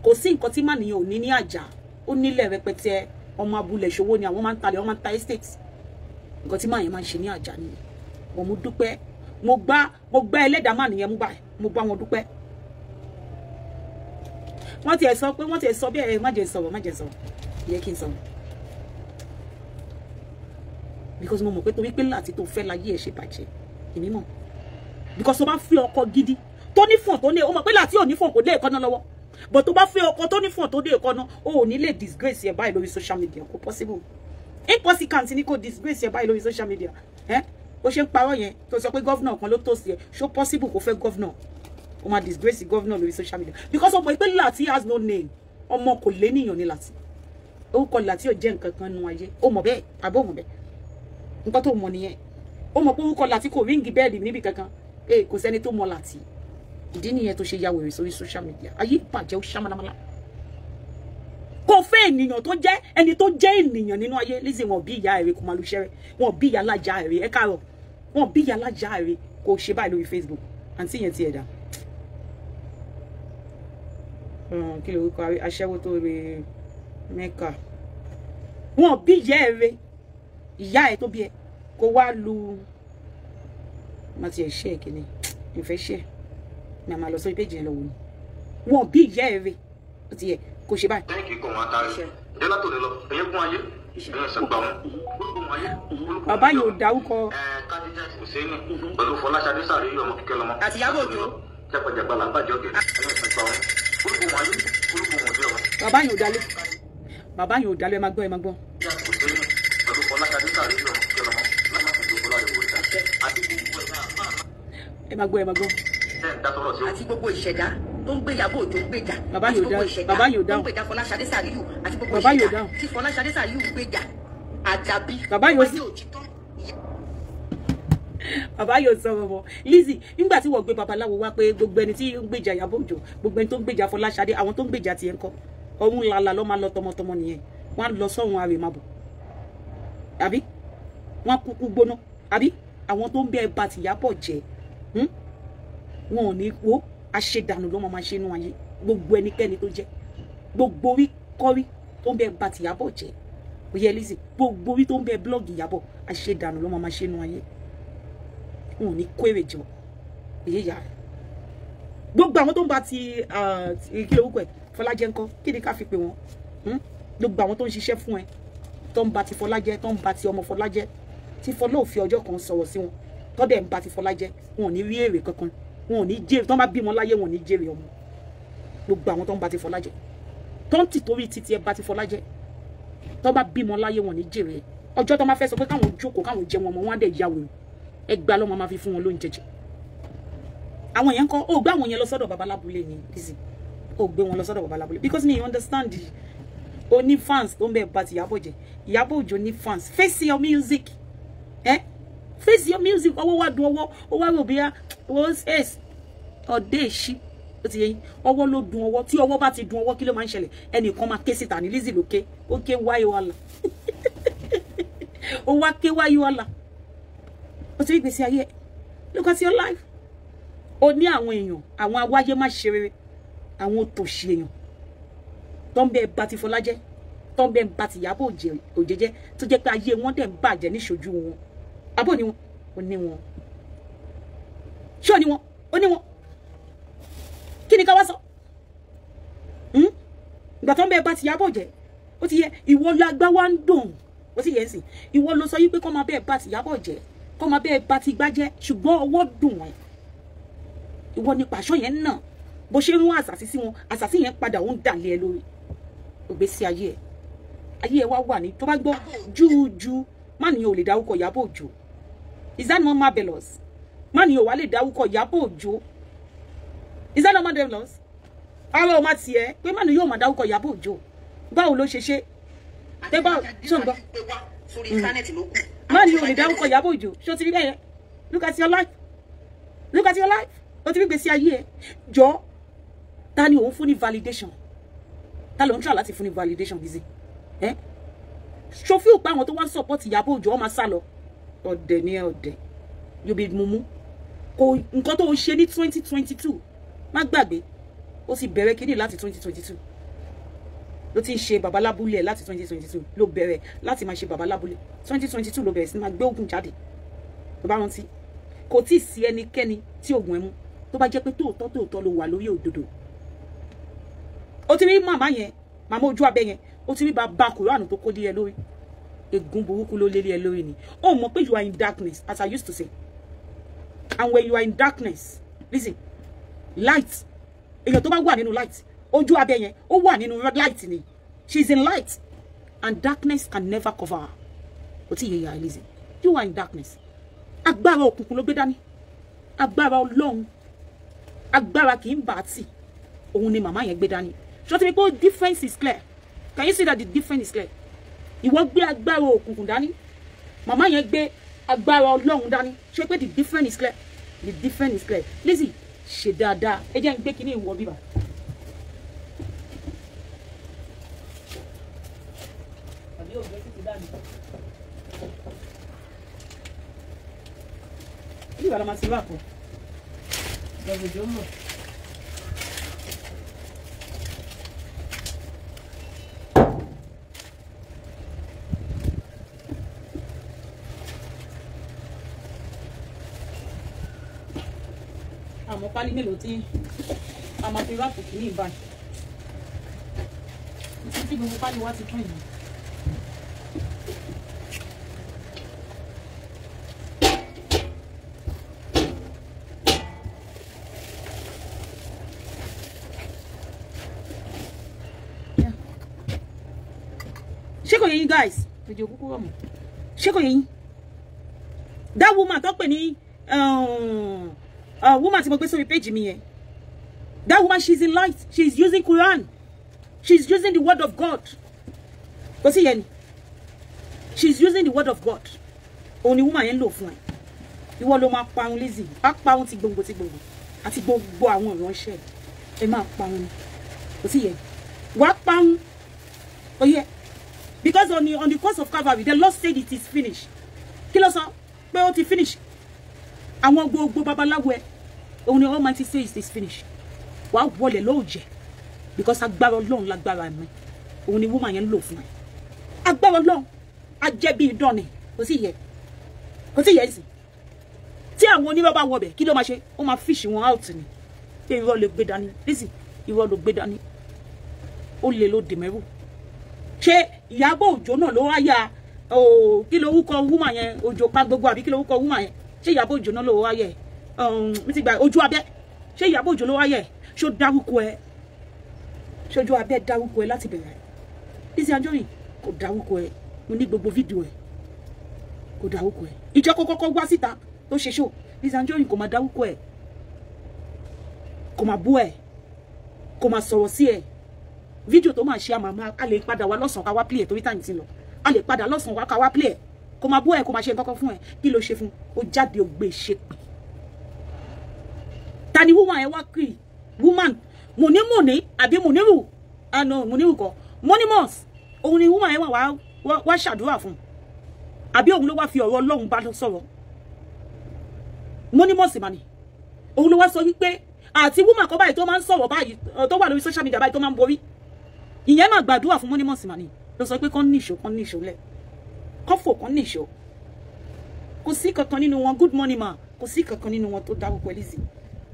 Kò sí nǹkan tí má nìyẹn ò ní ní àjà. Ó nílẹ̀ rẹpẹtẹ. Ọmọ abúlé ṣòwò ni àwọn máa ń talẹ̀, wọ́n máa ń ta estate. Nǹkan tí má yẹn máa ń ṣe ní àjà nìyẹn. Mo mú dúpẹ́. Mo gbá ẹlẹ́dàá má nìyẹn mú báyìí. Mo bá wọn dúpẹ́. Wọ́n ti ẹ̀ sọ pé wọ́n ti ẹ̀ sọ bí ẹ má jẹ́ sọ̀rọ̀, má jẹ́ sọ̀rọ̀. Yẹ kí n sọ̀rọ̀. Because mo mọ̀ pé torí pé láti tó fẹ́ láyé ẹ̀ ṣe bàjẹ́. Èmi mọ̀. Because tó bá fi ọkọ gidi tó ní fọ̀n tó ní, ó mọ̀ pé láti ò ní fọ̀n kò lé èkánná lọ́wọ́. But tó bá fi ọkọ tó ní fọ̀n tó dé èkánná, ó ò ní lè disgrace ẹ̀ báyìí lórí social media. Kò possible. Impossible ni kò disgrace ẹ̀ báyìí lórí social media. Eh? Bó ṣe ń parọ́ yẹn tó sọ pé governor kan ló tòsí ẹ̀, ṣó possible kò fẹ́ governor? Ó máa disgrace governor lórí social media. Because ọmọ ìpè láti has no name. Ọmọ kò lé níyàn ní láti. Orúkọ láti ò jẹ́ nǹkan kan nu ayé. Ó mọ̀ bẹ́ẹ̀, àbó mọ̀ bẹ́ẹ̀. Nǹkan tó mọ̀ nìyẹn. Ó mọ̀ pé orúkọ láti kò ríǹgì bẹ́ẹ̀lì níbi kankan. Eh, kò sẹ́ni tó mọ̀ láti. Ìdí nìyẹn tó ṣe ya wèrè sórí social media. Ayé bàjẹ́ ó ṣá málámálá. Kò fẹ́ ènìyàn tó jẹ́ ẹni tó jẹ́ ènìyàn nínú ayé. Lizzy wọn bí ìyá ẹ̀rẹ̀ kò máa lu ṣẹ́rẹ́. Wọn bí ìyá alájà ẹ̀rẹ̀ ẹ káàárọ̀. Wọn bí ìyá alájà ẹ̀rẹ̀ kò ṣe báyìí lórí Facebook. Àǹtí yẹn ti ẹ̀dá. Kí lorúkọ aṣẹ́wó tó re Mẹ́kà. Wọn bí ìyá ẹ̀rẹ̀ ìyá ẹ̀ tó bí ẹ kó wá lu má tiẹ̀ ṣe ẹ̀ kìíní ìfẹ́ ṣe ẹ̀ ní a máa lọ sórí péjì yẹn lọ wò ni. Wọn bí ìyá ẹ̀rẹ̀ ó ti yẹ kó ṣe báyìí. Bàbá yóò dárúkọ. Àti Ìyábọ̀ Òjó. Bàbá yóò dálé. Bàbá yóò dálé, ẹ máa gbọ́, ẹ máa gbọ́. Ẹ máa gbọ́, ẹ máa gbọ́. Àti gbogbo ìṣẹ̀dá tó ń gbé Ìyábọ̀ Òjó gbèjà, àti gbogbo ìṣẹ̀dá tó ń gbèjà Fọláṣadé Sàríyù, àti gbogbo ìṣẹ̀dá tí Fọláṣadé Sàríyù gbèjà, àjàbí bàbá yóò sọ ọmọ Lizzy nígbà tí wọ́n gbé babaláwo wá pé gbogbo ẹni tí ń gbèjà Ìyábọ̀ Òjó, gbogbo ẹni tó ń gbèjà Fọláṣadé, àwọn tó ń gbèjà tiẹ̀ ń kọ́ ọ̀hún lala lọ́ máa lọ tọmọtọmọ nìyẹn. Wọ́n á lọ sọ́run àrèmábọ̀, àbí wọ́n á kúkú gbóná, àbí àwọn tó ń bẹ ba tìyábọ̀ jẹ́, wọn ò ní wo àṣedànù ló máa ṣe inú ayé. Gbogbo ẹnikẹ́ni tó jẹ́, gbogbo orí kọ́rí tó ń bẹ ba tìyábọ̀ jẹ́, oyè Lizzy, gbogbo orí tó ń bẹ blọ́ọ̀gì Ìyábọ̀, àṣedànù ló máa ṣe inú ayé. Wọn ò ní kó èrè jọ èyí yà. Gbogbo àwọn tó ń ba ti kí lorúkọ ẹ Fọlájẹ́ ńkọ́, kí ni ká fi pè wọ́n? Gbogbo àwọn tó ń ṣiṣẹ́ fún ẹ, tó ń ba ti Fọlájẹ́, tó ń ba ti ọmọ Fọlájẹ́, tí Fọlá ò fi ọjọ́ kan sọ̀rọ̀ sí wọn, tó dẹ̀ ń ba ti Fọlájẹ́, wọn ò ní rí èrè kankan, wọn ò ní jèrè. Tó ń bá bímọ láyé, wọn ò ní jèrè ọmọ. Gbogbo àwọn tó ń ba ti Fọlájẹ́, tó ń tìtorí títí ẹ ba ti Fọlájẹ́, tó bá bímọ láyé, wọn ò ní jèrè. Ọjọ́ tó máa fẹ́ sọ pé káwọn jókòó káwọn jẹun ọmọ, wọn á dẹ̀ ya wèrè. Ẹgbàá lọ́mọ máa fi fún wọn lóúnjẹ jẹ. Àwọn yẹn ń kọ́, ó gbé àwọn yẹn lọ sọ́dọ̀ babalábúlé ni Lizzy, ó gbé wọn lọ sọ́dọ̀ babalábúlé because me understand. O ní fans tó ń bẹ bá ti Ìyábọ̀ jẹ́. Ìyábọ̀ Òjó ní fans. Face your music, eh? Face your music. Ọwọ́ wá dùn ọwọ́, ó wá rò bíyà wọ́n s ọ̀dẹ́ ìṣí, ó ti yẹ yín. Ọwọ́ ló dùn ọwọ́. Tí ọwọ́ bá ti dùn ọwọ́, kí ló máa ń ṣẹlẹ̀? Ẹnìkan máa ké síta ní. Lizzy ló ké, ó ké wáyé wàhálà, ó wá ké wáyé wàhálà. Ó ti rí gbèsè ayé ẹ. Look at your life. Ó ní àwọn èèyàn, àwọn awáyé má ṣe rere, àwọn òtòṣì èèyàn tó ń bẹ bá ti Fọlájẹ́, tó ń bẹ bá ti Ìyábọ̀ Òjó jẹ́, tó jẹ́ pé ayé wọn dẹ̀ ń bàjẹ́ níṣojú wọn. Àbò ni wọn, ó ní wọn, ṣé ó ní wọn, ó ní wọn. Kí ni ká wá sọ? Ìgbà tó ń bẹ bá ti Ìyábọ̀ jẹ́, ó ti yẹ ìwọ lágbá wá ń dùn, ó ti yẹ ń sìn. Ìwọ ló sọ yí pé kọ́ máa bẹ́ẹ̀ bá ti Ìyábọ̀ jẹ́, kọ́ máa bẹ́ẹ̀ bá ti gbá jẹ́, ṣùgbọ́n ọwọ́ dùn ẹ̀. Ìwọ ni pàṣọ yẹn náà, bó ṣe ń rún àṣàsí sí wọn, àṣàsí yẹn padà ó ń dàlẹ́ ẹ lórí. Ògbésí ayé ẹ, ayé ẹ wá wà ní tó bá gbọ́ júùjú. Má ní o lè dárúkọ Ìyábọ̀ Òjó. Is that not marvelous? Má ní o wá lè dárúkọ Ìyábọ̀ Òjó. Is that not marvelous? Ara ò má tiẹ̀ pé má ní yóò má dárúkọ Ìyábọ̀ Òjó. Báwo ló ṣe ṣe? Pé báwo ṣó ń gbọ́? Má ní o lè dárúkọ Ìyábọ̀ Òjó. Ṣó ti rí bẹ́ẹ̀ yẹn? Look at your life. Look at your life. Ó ti rí gbèsè ayé ẹ. Jọ, ta ni òun fún ní validation? Ta ló ń try láti fún ní validation, Lizzy? Eh? Ṣó feel pé àwọn tó wá ń support Ìyábọ̀ Òjó, wọ́n máa sá lọ? Ọ̀dẹ̀ ni ọ̀dẹ̀. You be mumu. Kò nǹkan tó ń ṣe ní 2022. Má gbàgbé. Ó sì bẹ̀rẹ̀ kíní láti 2022. Ló ti ń ṣe babalábúlé ẹ̀ láti 2022. Ló bẹ̀rẹ̀ láti máa ṣe babalábúlé. 2022 ló bẹ̀rẹ̀ sí máa gbé oògùn jáde. Tó bá rántí. Kò tí ì sí ẹnikẹ́ni tí oògùn ẹ mú. Tó bá jẹ́ pé tóòtọ́ tóòtọ́ ló wà lórí òdodo. Ó ti rí màmá yẹn, màmá ojú abẹ yẹn, ó ti rí bàbá Kùránù tó kó lé ẹ lórí. Ègún burúkú ló lé ẹ lórí ni. Ó mọ̀ pé you are in darkness, as I used to say. And when you are in darkness, listen, light, èèyàn tó bá wà nínú light, ojú abẹ yẹn, ó wà nínú light ni. She is in light, and darkness can never cover her. Ó ti yẹ ya, Lizzy, you are in darkness. Agbára òkùnkùn ló gbé dání. Agbára Ọlọ́run, agbára kì í bà á tì, òun ni màmá yẹn gbé dání. Ṣé o ti rí pé difference is clear? Can you see that the difference is clear? Ìwọ gbé agbára òkùnkùn dání, màmá yẹn gbé agbára Ọlọ́run dání. Ṣé pé the difference is clear? The difference is clear. Lizzy, ṣe dáadáa. Ẹ jẹ́ ń gbé kíní ìwọ bíbá. Àbí ògbé títí dání. Bí ìwà la máa ti rà pọ̀. Lọ́gbọ̀jọ́ mọ̀. Àmọ́ pálí mélòó tí a máa fi ráàpù kìíní ìbáyìí títí gbogbo pálí wa ti tán yìí. Ṣé kò yé yín guys? Òjò kúkú rọ̀ mọ́. Ṣé kò yé yín? That woman tó pè ní Woman tí mo gbé sórí page mi yẹn, that woman, she's in light, she's using Quran, she's using the word of God. Kò sí yẹn ni, she's using the word of God. Òun ni woman yẹn ń lò fún ẹ. Ìwọ ló máa parun Lizzy, á parun ti gbòǹgbò ti gbòǹgbò àti gbogbo àwọn ìránṣẹ́ ẹ máa parun. Kò sí yẹn, wàá parun. Oh yeah, because on the cross of Calvary, the Lord said it is finished. Kí ló sọ? Pé ó ti finish. Àwọn gbogbo babaláwo ẹ, òun ni Almighty say it is finished. Wàá wọlé lóòjẹ́, because agbára Ọlọ́run lágbára mi. Òun ni woman yẹn ń lò fún ẹ. Agbára Ọlọ́run á jẹ́ bí idán ni. Kò sí yẹ, kò sí yẹ sí. Tí àwọn onírọ́ bá wọbẹ̀, kí ló máa ṣe? Ó máa fish wọn out ni. Pé irọ́ ló gbé dání, Lizzy, irọ́ ló gbé dání. Ó lè lo dèmẹ́rù. Ṣé Ìyábọ̀ Òjó náà ló wáyà? Kí ló wúkọ woman yẹn? Òjò pa gbogbo àbí kí ló wúkọ woman yẹn? Ṣé Ìyábọ̀ Òjó náà ló wáyà ẹ̀? Mi ti gbà ojú abẹ́. Ṣé Ìyábọ̀ Òjó ló wáyà ẹ̀? Ṣó dárúkọ ẹ? Ṣojú abẹ́ dárúkọ ẹ láti bẹ̀rẹ̀? Lizzy Anjorin kò dárúkọ ẹ. Mo ní gbogbo fídíò ẹ, kò dárúkọ ẹ. Ìjọ kó kọ́kọ́ wá síta tó ṣe ṣó, Lizzy Anjorin kò máa dárúkọ ẹ, kò máa bú ẹ, kò máa sọ̀rọ̀ sí ẹ. Fídíò tó máa ṣe, àmàmà a lè padà wá lọ́sàn-án ká wá play ẹ̀, torí táyì ti lọ. A lè padà lọ́sàn-án wá ká wá play ẹ̀. Kò máa bú ẹ, kò máa ṣe nǹkan kan fún ẹ. Kí ló ṣe fún? Ó jáde, ó gbé ṣe pè. Ta ni woman ẹ wá kiri? Woman mùnímùní àbí mùnírù? Àná mùnírù kọ́, Monimus. Òun ni woman ẹ wà wá ṣàdúrà fún, àbí òun ló wá fi ọ̀rọ̀ Ọlọ́run bá sọ̀rọ̀? Monimus mà ni. Òun ló wá sọ wípé àti woman kan báyìí tó máa ń sọ̀rọ̀ báyìí, tó wà lórí social media báyìí, tó máa ń borí, ìyẹn máa gbàdúrà fún Monimus mà ni. Ló sọ pé kán níṣó, kán níṣó lẹ̀, kán fò, kán níṣó. Kò sí kankan nínú wọn. Good morning ma. Kò sí kankan nínú wọn tó dárúkọ Lizzy.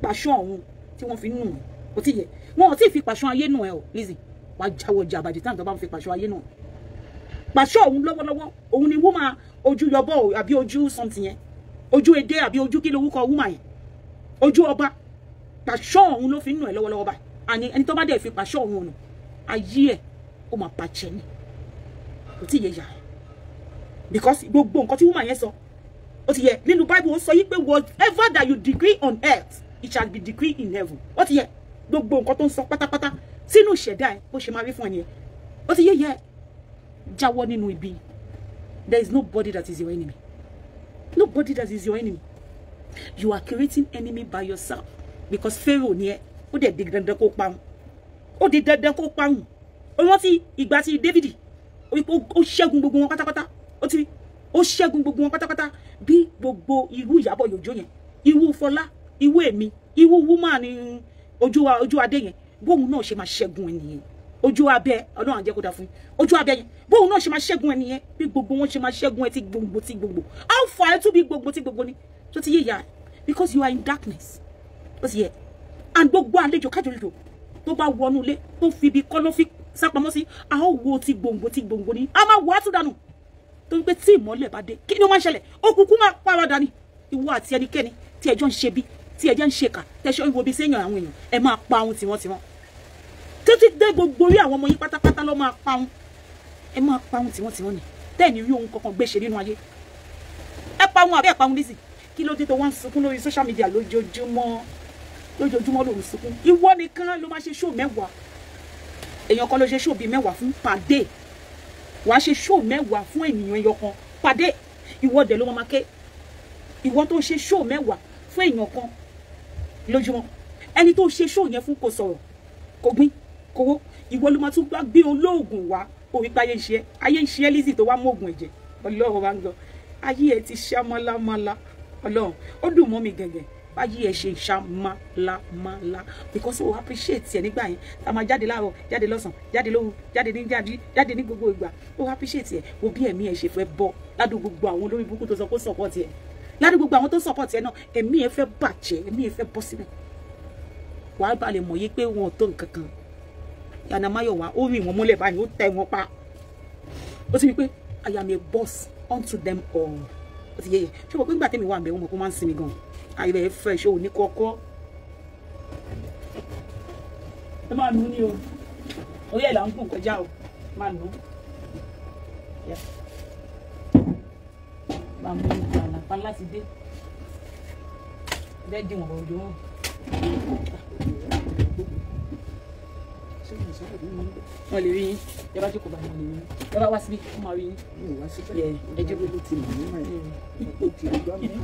Pàṣọ ọ̀hún tí wọ́n fi nù ẹ́, kò tí yẹ, wọn ò tí ì fi pàṣọ ayé nù ẹ́ o. Lizzy, wàá jáwọ́ ọjà àbàdì táwọn tó bá ń fi pàṣọ ayé nù ẹ́. Pàṣọ ọ̀hún lọ́wọ́lọ́wọ́, òun ni woman ojú yọbọ àbí ojú something yẹn, ojú edé àbí ojú kí lorúkọ woman yẹn, ojú ọba. Pàṣọ ọ̀hún ló fi nù ẹ́ lọ́wọ́lọ́wọ́ báyìí. Àní ẹni tó bá dẹ̀ fi pàṣọ ọ̀hún ọ̀nà ayé ẹ̀, ó máa bàjẹ́ ni. Kò tí ì yẹ yà ẹ́, because gbogbo nǹkan tí woman yẹn sọ, ó ti yẹ. Nínú Bible, ó sọ yí pé whatever that you decree on earth, it shall be decreed in heaven. Ó ti yẹ. Gbogbo nǹkan tó ń sọ pátápátá sínú ìṣẹ̀dá ẹ̀, bó ṣe máa rí fún ẹ nìyẹn. Ó ti yẹ yẹ. Jáwọ́ nínú ibi. There is nobody that is your enemy, nobody that is your enemy. You are creating enemy by yourself, because Pharaoh ni ẹ. Ó dẹ̀ di dandan kó parun, ó di dandan kó parun. Ó rántí ìgbà tí David ó ṣẹ́gun gbogbo wọn pátápátá? Ó ti ó ṣẹ́gun gbogbo wọn pátápátá. Bí gbogbo irú Ìyábọ̀ Òjó yẹn, irú Fọlá, irú èmi, irú woman ojú adé yẹn, bóun náà ṣe máa ṣẹ́gun ẹ nìyẹn. Ojú abẹ, Ọlọ́run á jẹ́ kó dáa fún yín. Ojú abẹ yẹn, bóun náà ṣe máa ṣẹ́gun ẹ nìyẹn. Bí gbogbo wọn ṣe máa ṣẹ́gun ẹ tí gbogbo tí gbogbo, how far ẹ tún bí gbogbo tí gbogbo ni tó ti yé ya, because you are in darkness. Ó ti yẹ. And gbogbo àlejò kájọlejò tó bá wọnú ilé, tó fi ibi kọ́ ló fi sápamọ́ sí, a ó wo ti gbòǹgbò tí gbòǹgbò ni, a máa wọ á tún dànù. Torí pé tí ìmọ́lẹ̀ bá dé, kí ni ó máa ń ṣẹlẹ̀? Òkùnkùn máa paradà ni. Ìwọ àti ẹnikẹ́ni tí ẹjọ́ ń ṣe bí, tí ẹjọ́ ń ṣe kà, tẹ̀sọ́ ìwo bí séèyàn, àwọn èèyàn ẹ máa pa ohun tiwọn tiwọn títí dé gbogbo orí àwọn ọmọ yín pátápátá ló máa pa ohun. Ẹ máa pa ohun tiwọn tiwọn ni, tẹ́ẹ̀ni rí ohun kankan gbé ṣe nínú ayé. Ẹ pa ohun àbí ẹ pa ohun? Lizzy, kí ló dé tó wá ń sunkún lórí social media lójoojúmọ́? Lójoojúmọ́ ló ń sunkún. Ìwọ nìkan ló máa ṣe show 10. Èèyàn kan ló ṣe show bíi 10 fún pàdé. Wàá ṣe show 10 fún ènìyàn ẹyọ kan pàdé. Ìwọ dẹ̀ ló máa ké. Ìwọ tó ṣe show 10 fún èèyàn kan lójúmọ́, ẹni tó ṣe show yẹn fún kò sọ̀rọ̀, kò gbín kówó. Ìwọ ló máa tún gbá gbé olóògùn wá. Orí pé ayé ń ṣe ẹ́, ayé ń ṣe ẹ́. Lizzy, tó wá mú oògùn ẹ̀jẹ̀, Ọlọ́run wa ń gbọ́, ayé ẹ ti ṣá mọ́lámọ́lá. Ọlọ́run, ó dùn mọ́ mi gẹ̀gẹ̀ báyé ẹ ṣe ṣá málámálá, because o appreciate ẹ nígbà yẹn tá a máa jáde láàárọ̀, jáde lọ́sàn, jáde lóru, jáde ní jáde, jáde ní gbogbo ìgbà. O appreciate ẹ. Wo bí ẹ̀mí ẹ ṣe fẹ́ bọ́ ládùn gbogbo àwọn olórí burúkú tó sọ kó support ẹ, ládùn gbogbo àwọn tó support ẹ náà. Ẹ̀mí ẹ fẹ́ bàjẹ́, ẹ̀mí ẹ fẹ́ bọ́ sílẹ̀. Wàá bá lè mọ̀ yé pé wọn ò tó nǹkan kan. Yànnà Máyọ̀wá, ó rìn wọn mọ́lẹ̀ báyìí, ó tẹ̀ wọn pa. Ó ti rí pé I am a boss unto them all. Ó ti yé yẹ. Ṣé mo pé nígbà tẹ́mi wà ń bẹ̀, wọ́n mọ̀ kó máa ń sinmi gan. Ayé ẹ̀ fresh, ó ní kọ́kọ́. Ẹ máa nù ní o, orí ẹ̀ là ń gùn kọjá o. Máa nù. Máa mú àlàpà láti dé. Bẹ́ẹ̀ dì wọ́n bọ̀ ojú wọn. Wọ́n lè rí yín. Ẹ bá jókòó bá wọn lè rí yín. Ẹ bá wá síbí, wọ́n máa rí yín. Ẹ jókòó. Wọ́n ti rí yín.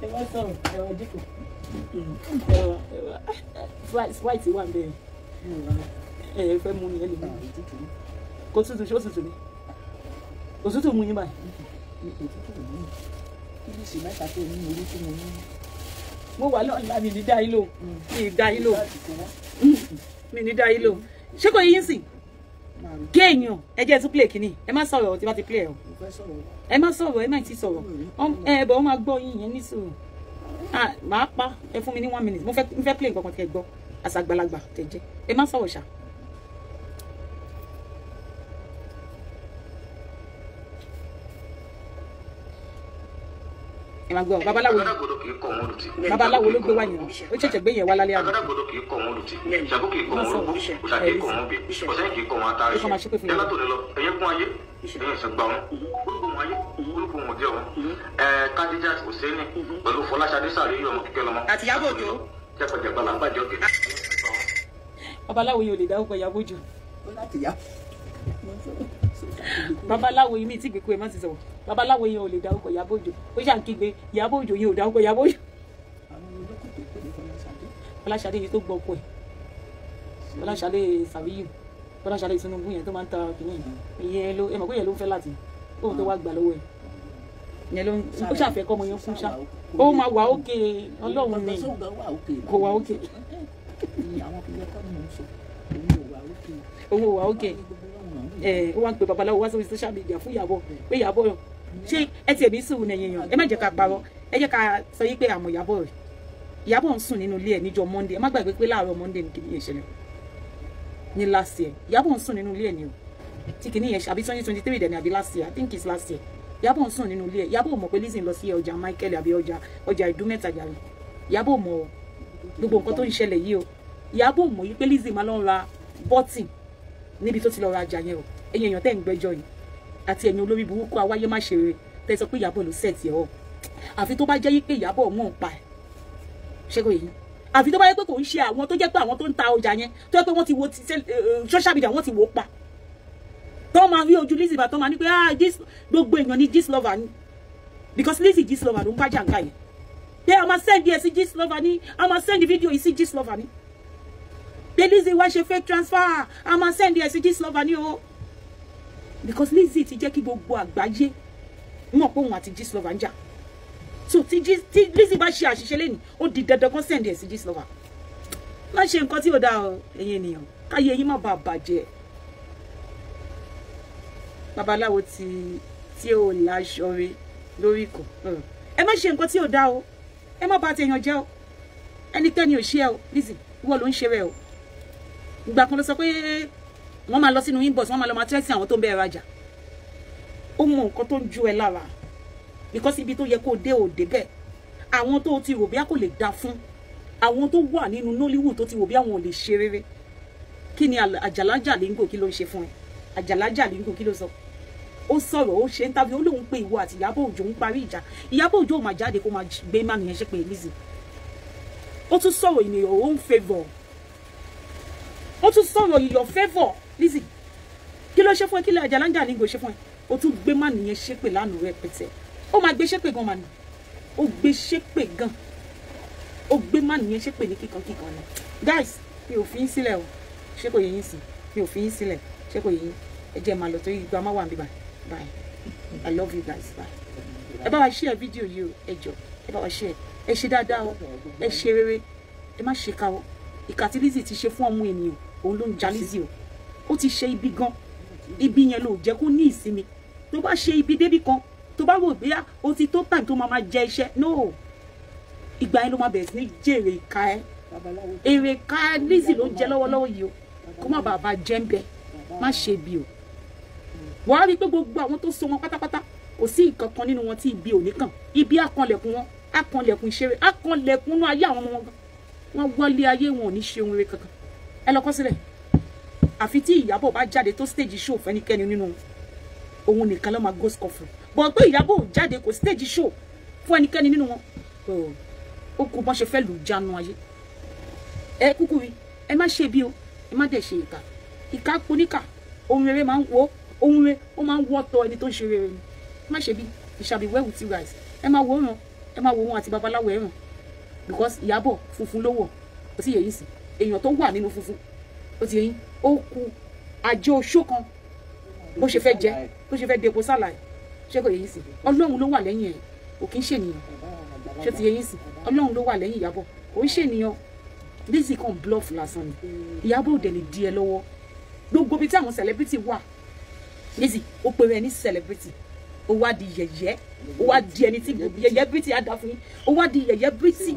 Ẹ wá sọ̀rọ̀, ẹ wá jókòó. Ẹ wá, ẹ wá. White wà ń bẹ̀rẹ̀. Ẹ fẹ́ mú mi, ẹ lè mú mi. Kò tútù, ṣé ó tútù ni? Òtútù mú yín báyìí. Mo wà lọ́nà mi ní dá yín lò. Mi ní dá yín lò. Mi ní dá yín lò. Ṣé kò yín sìn? Kí èèyàn ẹ jẹ́ tún play kínní. Ẹ má sọ̀rọ̀ tí bá ti play ẹ̀ o. Ẹ má sọ̀rọ̀, ẹ má ti sọ̀rọ̀. Ẹ bọ̀, ó máa gbọ́ yín yẹn ní sùúrù. Màá pa ẹ fún mi ní 1 minute. Mo fẹ́ play nǹkan kan tí ẹ gbọ́. Àṣàgbàlagbà tẹ̀ jẹ́. Ẹ má sọ̀rọ̀ ṣá. Ẹ máa gbọ́ babaláwo babaláwo ló gbé wá yẹn, ó ṣẹ̀ṣẹ̀ gbé yẹn wá lálẹ́ àná. Agádágodo kì í kọ̀ wọ́n lùtì, ṣàkó kì í kọ̀ wọ́n rúgbó, òṣà kì í kọ̀ wọ́n bì, ọ̀sẹ̀ kì í kọ̀ wọ́n atari. Yálà tó ní lọ, ẹ̀yẹ kún ayé, ẹ̀yẹ ìṣẹ̀gbà wọn, olúkún ayé, olúkún òdì ọ̀hún. Kádíjà Hùsẹ́nì pẹ̀lú Fọláṣadé Sàríyù ọmọ kíkẹ́ lọ́mọ. Àti Ìyábọ̀ Òjó. Jẹ́pẹ̀jẹ̀gbà là ń bàjẹ́ òkè. Babaláwo yìí ò lè dárúkọ Ìyábọ̀ Òjó. Babaláwo yìí mi ti gbé kú ẹ má ti sọ̀rọ̀. Babaláwo yìí ò lè dárúkọ Ìyábọ̀ Òjó. Ó ṣàn kígbe Ìyábọ̀ Òjó yìí ò dárúkọ Ìyábọ̀ Òjó. Fọláṣadé yìí tó gbọ́ ọkọ ẹ̀. Fọláṣadé Sàríyù, Fọláṣadé Tinubu yẹn tó máa ń ta kìíní ìyẹn ló ẹ mọ̀ pé yẹn ló ń fẹ́ láti kóun tó wá gbà lọ́wọ́ ẹ̀. Ìyẹn ló ń ó ṣàfẹ́ kọ́ ọmọ yẹn fún ṣá. Ó máa wà ókè Ọlọ́run ni kò wà ókè. Òun ò wà ókè. Ó wá ń pe babaláwo wá sórí social media fún Ìyábọ̀ pé Ìyábọ̀ ṣé ẹ tiẹ̀ ní sùúrù nẹ̀yìn èèyàn, ẹ má jẹ́ ká parọ́, ẹ jẹ́ ká sọ yí pé àmọ́ Ìyábọ̀ rẹ̀ Ìyábọ̀ ń sùn nínú ilé ẹ̀ níjọ́ Monday. Ẹ má gbàgbé pé láàárọ̀ Monday ni kìnìyẹn ṣẹlẹ̀ ní last year. Ìyábọ̀ ń sùn nínú ilé ẹ̀ ni o tí kìnìyẹn àbí 2023 dẹ̀ ni àbí last year, I think it's last year. Ìyábọ̀ ń sùn nínú ilé ẹ̀. Ìyábọ̀ mọ̀ pé Lizzy ń lọ sí ọjà Michael àbí ọjà Ìdúmẹ̀ta jàre. Ìyábọ̀ mọ̀ gbogbo nǹkan tó ń ṣẹlẹ̀ yìí o. Ìyábọ̀ mọ̀ yí pé Lizzy máa lọ ń ra bọ́tìn níbi tó ti lọ ra ọjà yẹn o. Ẹ̀yin èèyàn tẹ́ ń gbẹ́jọ́ yìí àti ẹ̀yin olórí burúkú awáyé má ṣe rere tẹ́ sọ pé Ìyábọ̀ ló sẹ̀tì ẹ̀ ọ́. Àfi tó bá jẹ́ yí pé Ìyábọ̀ mọ̀ ń pa ẹ̀, ṣé kò yìí? Àfi tó bá yẹ pé kò ń ṣe àwọn tó jẹ́ pé àwọn tó ń ta ọjà yẹn tó jẹ́ pé wọ́n ti wo social media, wọ́n ti wò ó pa tó máa rí ojú Lizzy bá tó máa ní pé ah this gbogbo èèyàn ní Gistlover ni, because Lizzy Gistlover ló ń bá jàǹkà yẹn pé a máa send ẹ sí Gistlover ni, a máa send fídíò yìí sí Gistlover ni, pé Lizzy wá ṣe fake transfer, a máa send ẹ sí Gistlover ni o, because Lizzy ti jẹ́ kí gbogbo àgbáyé mọ̀ pé òun àti Gistlover ń jà. So tí Lizzy bá ṣe àṣìṣe lẹ́nu, ó di dandan kan send ẹ̀ sí Gistlover. Má ṣe nǹkan tí ò dáa o ẹ̀yin ènìyàn, káyé yín má bàa bàjẹ́. Babaláwo tí ò láṣọ rí lórí kò, ẹ má ṣe nǹkan tí ò dáa o, ẹ má bà tèèyàn jẹ́ o, ẹnikẹ́ni ò ṣe ẹ o. Lizzy ìwọ ló ń ṣe rẹ o. Ìgbà kan ló sọ pé wọ́n máa lọ sínú inbox, wọ́n máa lọ máa tẹ́sí àwọn tó ń bẹ rajà. Ó mọ nǹkan tó ń ju ẹ lára, because ibi tó yẹ kó dé ò dé bẹ́ẹ̀. Àwọn tó ti rò bí a kò lè dá fún, àwọn tó wà nínú Nollywood tó ti rò bí àwọn ò lè ṣe rere. Kí ni Àjàlá Jalingo kí ló ń ṣe fún ẹ? Àjàlá Jalingo kí ló sọ? Ó sọ̀rọ̀, ó ṣe ń tàbí ó lóun pé ìwọ àti Ìyábọ̀ Òjó ń parí ìjà. Ìyábọ̀ Òjó máa jáde kó máa gbé má nìyẹn ṣe pé Lizzy. Ó tún sọ̀rọ̀ in your own favour. Ó tún sọ̀rọ̀ in your favour Lizzy. Kí ló ṣe fún ẹ? Kí ló Àjàlá Jalingo ṣe fún ẹ? Ó tún gbé má nìyẹn ṣépè lánàá rẹpẹtẹ. Ó máa gbé ṣépè gan màní. Ó gbé ṣépè gan. Ó gbé má nìyẹn ṣépè ní kíkan kíkan ni. Guys, mi ò fi yín sílẹ̀ o. Ṣé kò yé yín sí? Mi ò fi yín sílẹ̀. Ṣé kò yé yín? Ẹ jẹ́ máa lọ torí ìgbà máa wà níbí báyìí. Bye. I love you guys. Bye. Ẹ bá wa share fídíò yìí o, ẹ jọ̀ọ́. Ẹ bá wa share. Ẹ ṣe dáadáa o. Ẹ ṣe rere. Ẹ má ṣe ka o. Ìkà tí Lizzy ti ṣe fún ọmọ ènìyàn, òun ló ń ja Lizzy o. Ó ti ṣe ibi gan. Ibi yẹn ló jẹ́ kó ní ìsinmi. Tó bá ṣe ibi débì kan, tó bá wò bóyá o ti tó time tó máa máa jẹ iṣẹ́. No. Ìgbà yẹn ló máa bẹ̀rẹ̀ sí ní jèrè ìka ẹ. Èrè ìka ẹ Lizzy ló ń jẹ lọ́wọ́lọ́wọ́ yìí o. Kó má bàa bá jẹ́ ń bẹ. Má ṣe bí o. Wàá rí i pé gbogbo àwọn tó so wọn pátápátá kò sí nǹkan kan nínú wọn tí ibi ò ní kàn. Ibi àkànlẹ̀kùn wọn, àkànlẹ̀kùn ìṣeré, àkànlẹ̀kùn inú ayé àwọn ọmọ wọn gan. Wọ́n wọlé ayé wọn ò ní ṣe ohun rere kankan. Ẹ lọ kọ sílẹ̀. Àfi tí Ìyábọ̀ bá jáde tó stage show fẹ́nikẹ́ni nínú òun nìkan ló máa go scoffing. Bọ̀ pé Ìyábọ̀ ò jáde kò stage show fún ẹnikẹ́ni nínú wọn. Ó kú bọ́n ṣe fẹ́ lù jánu ayé. Ẹ kúkú rí, ẹ má ṣe bí o, ẹ má dẹ̀ ṣe ìkà. Ìkà poníkà, ohun rere máa ń wo, ohun rere ó máa ń wọ́tọ̀ ẹni tó ń ṣe rere ni. Ẹ má ṣe bí, it shall be well with you guys. Ẹ má wo òun, ẹ má wo òun àti babaláwo ẹ̀rùn. Because Ìyábọ̀ funfun ló wọ̀, ó sì yẹ yín sí. Èèyàn tó wà nínú funfun, ó ti yẹ yín, ó kú àjọ oṣó kan bó ṣe fẹ́ jẹ, bó ṣe fẹ́ depo sálàyé, ṣé kò yẹ yín sí? Ọlọ́run ló wà lẹ́yìn ẹ̀, kò kí ń ṣènìyàn. Ṣé ti yẹ yín sí? Ọlọ́run ló wà lẹ́yìn Ìyábọ̀, kò ń ṣènìyàn. Lizzy kan bluff lásán ni. Ìyábọ̀ ò dẹ̀ lè di ẹ lọ́wọ́. Gbogbo ibi tí àwọn celebrity wà, Lizzy ó pe rẹ ní celebrity, ó wá di yẹ̀yẹ́, ó wá di ẹni tí yẹ̀yẹ́ bìtì á dá fún yín, ó wá di yẹ̀yẹ́ bìtì,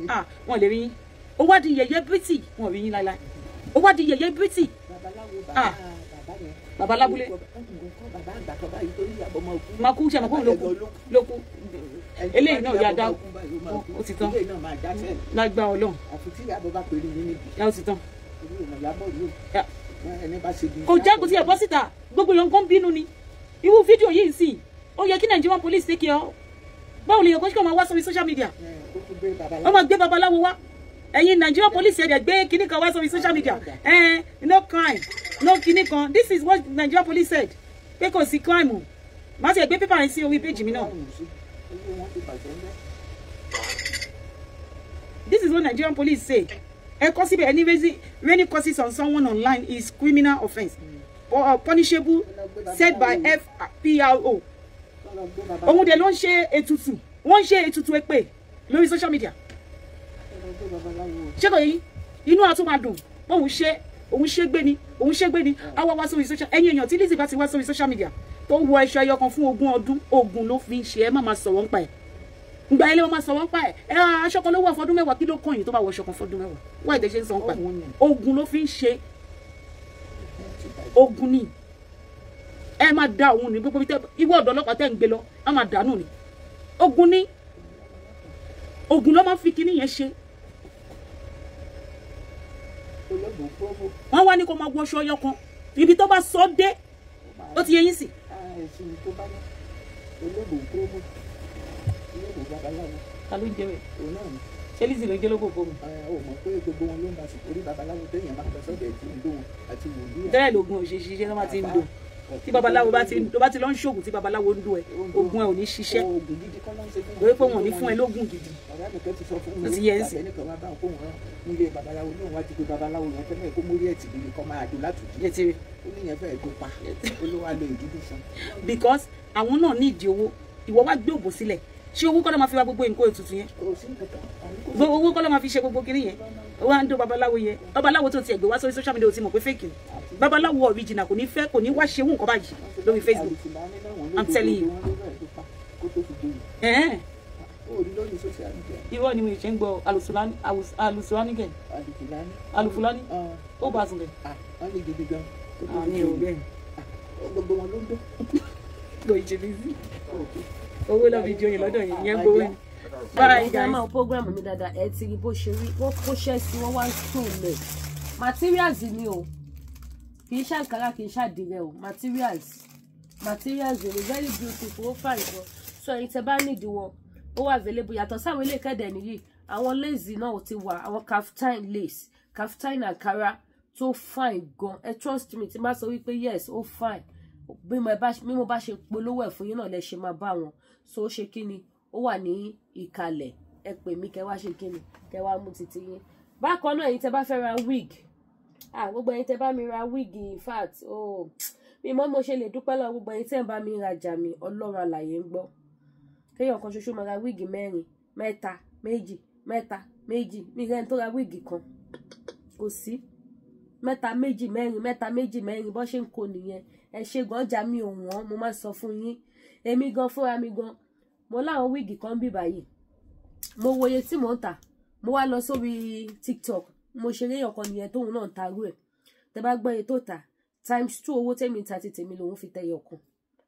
ah wọn lè rí yín, ó wá di yẹ̀yẹ́ bìtì, wọn rí yín láíláí, ó wá di yẹ̀yẹ́ bìtì, ah baba lábúlé máa kú ṣe àmọ́ lóku lóku eléyìí náà yà dá, ó ti tán lágbá Ọlọ́run, ó ti tán. Kò jẹ́ kò tí ẹ̀ bọ́ síta, gbogbo èèyàn kan bínú ni. Irú fídíò yìí sì ó yẹ kí Nigerian police take care. Báwo lè yẹ kó ṣe kó máa wá sórí social media? Ó máa gbé babaláwo wá. Ẹ̀yin Nigerian police ẹ̀dẹ̀ gbé kinní kan wá sórí social media. No crime, no kinní kan. This is what Nigerian police said. Pé kò sí crime o. Má ṣe gbé pépà yẹn sí orí péjì mi náà. This is what Nigerian police say. Ẹ kọ síbẹ̀, any raising curses on someone online is criminal offence. Punishable, said by FPRO. Òun dẹ̀ ló ń ṣe ètùtù, wọ́n ń ṣe ètùtù èpè lórí social media. Ṣé kò yín? Inú àtún máa dùn, òun ṣe, òun ṣe gbé ni, òun ṣe gbé ni, á wá wá sórí social. Ẹ̀yin èèyàn tí Lizzy bá ti wá sórí social media tó wọ ẹṣọ ẹyọ kan fún 20 ọdún, ogun ló fi ń ṣe, ẹ má máa sọ̀rọ̀ ń pa ẹ̀. Ìgbà ilé wọn máa sọ̀rọ̀ ń pa ẹ̀. Ẹ aṣọ kan ló wọ̀ fọdún 10, kí ló kàn yín tó bá wọ aṣọ kan fọdún 10? Wá ìdẹ ṣe ń sọ ń pa ẹ̀. Ogun ló fi ń ṣe. Ogun ni. Ẹ máa da òun ní gbogbo ìwọ ọ̀dọ́ ọlọ́pàá tẹ́ ń gbé lọ, ẹ máa dànù ni. Ogun ni. Ogun ló máa ń fi kinní yẹn ṣe. Wọ́n wá ní kó máa wọṣọ ọyọ kan. Ibi tó bá sọ dé, ó ti yẹ yín sí. Ta ló ń jẹ bẹ́ẹ̀? Ṣé Lizzy ló ń jẹ́ lóko fóònù? Ó mọ̀ pé gbogbo wọn ló ń bá sùn orí babaláwo téèyàn máa ń lọ sọ́dọ̀ ẹ̀ tí ń dó wọn àti wòlíì. Tẹ́lẹ̀ lògùn ò ṣe ṣiṣẹ́ tó bá ti ń dó. Tí babaláwo bá ti lọ ń ṣoògùn tí babaláwo ń dó ẹ, oògùn ẹ ò ní ṣiṣẹ́. Oògùn gidi kọ́ ló ń ṣe fún wọn. Lórí pé wọn ò ní fún ẹ lóògùn gidi. Ọ̀rẹ́ mi kan ti sọ fún mi. Ó ti yẹ ẹ́ sí. Tàbí ẹnìkan wá bá òun kó wọn nílé babaláwo náà wá ti pé babaláwo yẹn fẹ́ kó mórí ẹ̀ tì gidi kọ́ máa dùn látùjú. Ẹ ti rí. Ó ní yẹn fẹ́ẹ́ kó pa. Ó ló wá lo ìdúdú fún. Because àwọn náà ní ìdí owó. Ìwọ wá gbé òbò sílẹ̀. Ṣé owó kọ́ ló máa fi wá gbogbo nǹkan ètùtù yẹn? Gbogbo owó kọ́ ló máa fi ṣe gbogbo kinní yẹn? Ó wá ń dó babaláwo yẹn. Babaláwo tó tiẹ̀ gbé wá sórí social media ó ti mọ̀ pé fake ni. Babaláwo original kò ní fẹ́, kò ní wá ṣe nǹkan báyìí lórí Facebook. I'm telling you. Irọ́ ni mo ṣe ń gbọ́ Alusulani kẹ̀. Alufulani. Ó bá sùn kẹ̀. Àmì ò bẹ́ẹ̀. Gbogbo wọn ló ń dó. Kò ṣe Lizzy. Owó lọ́ fi joyè lọ́dọ̀ yìí, ìyẹn gbowó ni. Bye guys. Ẹ máa program mi dáadáa, ẹ ti rí bó ṣe rí, wọ́n kóṣẹ́ sí, wọ́n wá ń sùn lẹ̀. Materials ni o, kì í ṣàǹkárá, kì í ṣàdìrẹ o, materials. Materials ni very beautiful, ó fine gan. So ẹ̀yin tẹ́ bá nídìí wọn, ó wà available. Yàtọ̀ sáwọn ilé ìkẹ́dẹ̀ nìyí, àwọn lace náà ti wà, àwọn kaftan lace, kaftan àǹkárá tó fine gan. Ẹ trust me tí n bá sọ wípé yes, ó fine. Bí mo bá ṣe polówó ẹ̀ fún yín náà lẹ ṣe máa bá wọn. So ó ṣe kí ni, ó wà ní ìkàlẹ̀, ẹ pè mí kẹ́ wá ṣe kí ni, kẹ́ wá mú títí yín. Bákan náà ẹ̀yin tẹ́ bá fẹ́ ra wig, ah gbogbo ẹ̀yin tẹ́ bá mi ra wig, in fact, oh mi mọ̀ mo ṣe lè dúpẹ́ lọ́wọ́ gbogbo ẹ̀yin tẹ́ ń bá mi rajà mi, Ọlọ́run alààyè ń gbọ́. Kéèyàn kan ṣoṣo máa ra wig 4, 3, 2, 3, 2, mi rẹ́ni tó ra wig kan, kò sí. 3, 2, 4, 3, 2, 4, bó ṣe ń kó nìyẹn. Ẹ ṣe gan, ọjà mi ò wọ́n, mo máa sọ fún yín. Èmi gan fúnra mi gan, mo láwọn wíìgì kan bí báyìí. Mo wo iye tí mò ń tà, mo wá lọ sórí TikTok, mo ṣe léèyàn kan nìyẹn tóun náà ń tarú ẹ̀. Tẹ́ bá gbọ́ iye tó tà, times 2 owó tèmi ta ti tèmi lòun fi tẹyọ kan.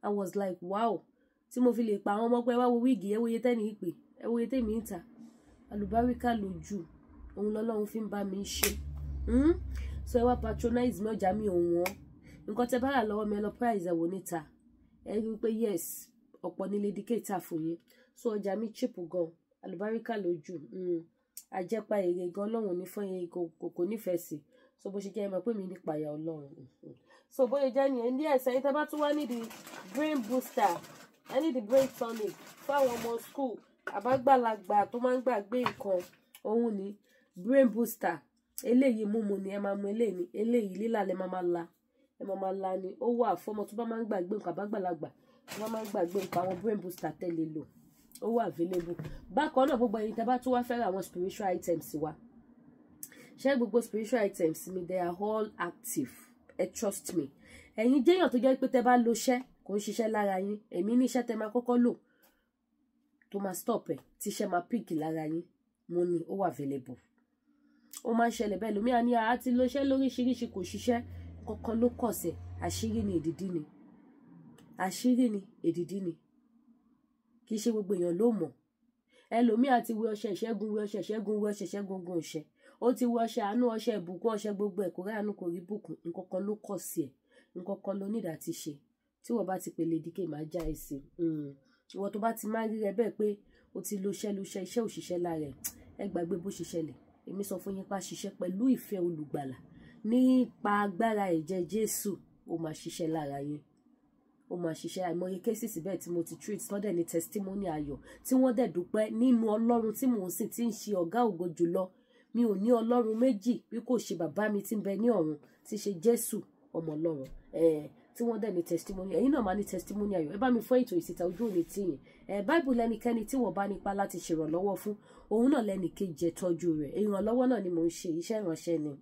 I was like wow, tí mo fi lè pa àwọn ọmọ pé ẹ wá wo wíìgì, ẹ wo iye tẹ́ni ìpè, ẹ wo iye tèmi ń tà. Àlùbáríkà lójú, òun lọ́lọ́run fi ń bá mi ṣe. So ẹ wá patronize mi, ọjà mi ò wọ́n. Nǹkan tẹ́ bá rà lọ́wọ́ mi, ẹ lọ price ẹ̀ wò níta. Ẹ rí i pé yes, ọ̀pọ̀ ní Lady K tà fún yín. So ọjà mi cheap gan, àlùbáríkà lójú, àjẹpá èrè gan Ọlọ́run ní fún yẹn, kò nífẹ̀ẹ́ sí. So bó ṣe jẹ́, ẹ mọ̀ pé mi nípa ìyà Ọlọ́run. So bóyá jẹ́ nìyẹn ní ẹ̀sẹ̀ yìí. Tẹ́ bá tún wá nídìí brain booster, ẹ nídìí brain tonic fáwọn ọmọ school, àbágbàlagbà tó máa ń gbàgbé nǹkan, òun ni brain booster. Eléyìí múmu ni ẹ máa mu eléyìí ni. Eléyìí lílà lẹ máa máa la, ẹ máa máa la ni. Ó wà fọmọ tó bá máa ń gbàgbé nǹkan, àbágbàlagbà tó bá máa ń gbàgbé nǹkan. Àwọn brain booster tẹ́lẹ̀ lò, ó wà available. Bákan náà, gbogbo ẹ̀yin tẹ́ bá tún wá fẹ́ ra àwọn spiritual items wa, ṣé gbogbo spiritual items mi, they are all active, ẹ trust me. Ẹ̀yin jẹ́yàn tó jẹ́ pé tẹ́ bá lo iṣẹ́, kò ń ṣiṣẹ́ lára yín, èmi ní iṣẹ́ tẹ́ máa kọ́kọ́ lò tó máa stop ẹ̀, tí iṣẹ́ máa pick lára yín, mo ní ó wà available. Ó máa ń ṣẹlẹ̀ bẹ́ẹ̀ lómi àní àti lo iṣẹ́ lóríṣiríṣi, kò ṣiṣẹ́ kankan ló kọ̀ sí. Àṣírí ni, èdìdí ni, àṣírí ni, èdìdí ni. Kì í ṣe gbogbo èèyàn ló mọ̀. Ẹlòmíì àti wẹ ọṣẹ ìṣẹ́gun, wẹ ọṣẹ ìṣẹ́gun, wẹ ọṣẹ ìṣẹ́gun, ogun ọṣẹ, ó ti wẹ ọṣẹ àánú, ọṣẹ ìbùkún, ọṣẹ gbogbo ẹ̀, kò rí àánú, kò rí bùkún. Nǹkan kan ló kọ̀ sí ẹ̀, nǹkan kan ló nídàá ti ṣe. Tí wọ́n bá ti pè Lady K, máa já ẹ sí. Ìwọ tó bá ti máa rí rẹ bẹ́ẹ̀ pé o ti lo iṣẹ́, lo iṣẹ́, iṣẹ́ òṣìṣẹ́ lára ẹ̀, ẹ gbàgbé bó ṣe ṣẹlẹ̀. Èmi sọ fún yín pa ṣiṣẹ́ pẹ̀lú ìfẹ́ olùgbàlà nípa agbára ẹ̀jẹ̀ Jésù, ó máa ṣiṣẹ́ lára yín, ó máa ṣiṣẹ́. Àìmọye cases bẹ́ẹ̀ tí mo ti treat, tán dẹ̀ ní testimony ayọ̀, tí wọ́n dẹ̀ dúpẹ́ nínú Ọlọ́run tí mò ń sìn, tí ń ṣe ọ̀gá ògo jùlọ. Mi ò ní Ọlọ́run méjì bí kò ṣe bàbá mi tí ń bẹ ní ọ̀run, tí ṣe Jésù ọmọ Ọlọ́run, tí wọ́n dẹ̀ ní testimony. Ẹ̀yin náà máa ní testimony ayọ̀. Ẹ bá mi fọ́ ètò ìsìta, ojú òní tìyìn ẹ̀. Báìbù lẹ́nikẹ́ni tí wọ́n bá nípa láti ṣèrànlọ́wọ́ fún, òun náà lẹ́nì kejì ẹ̀ tọ́jú rẹ̀. Ìrànlọ́wọ́ náà ni mò ń ṣe, iṣẹ́ ìránṣẹ́ ni.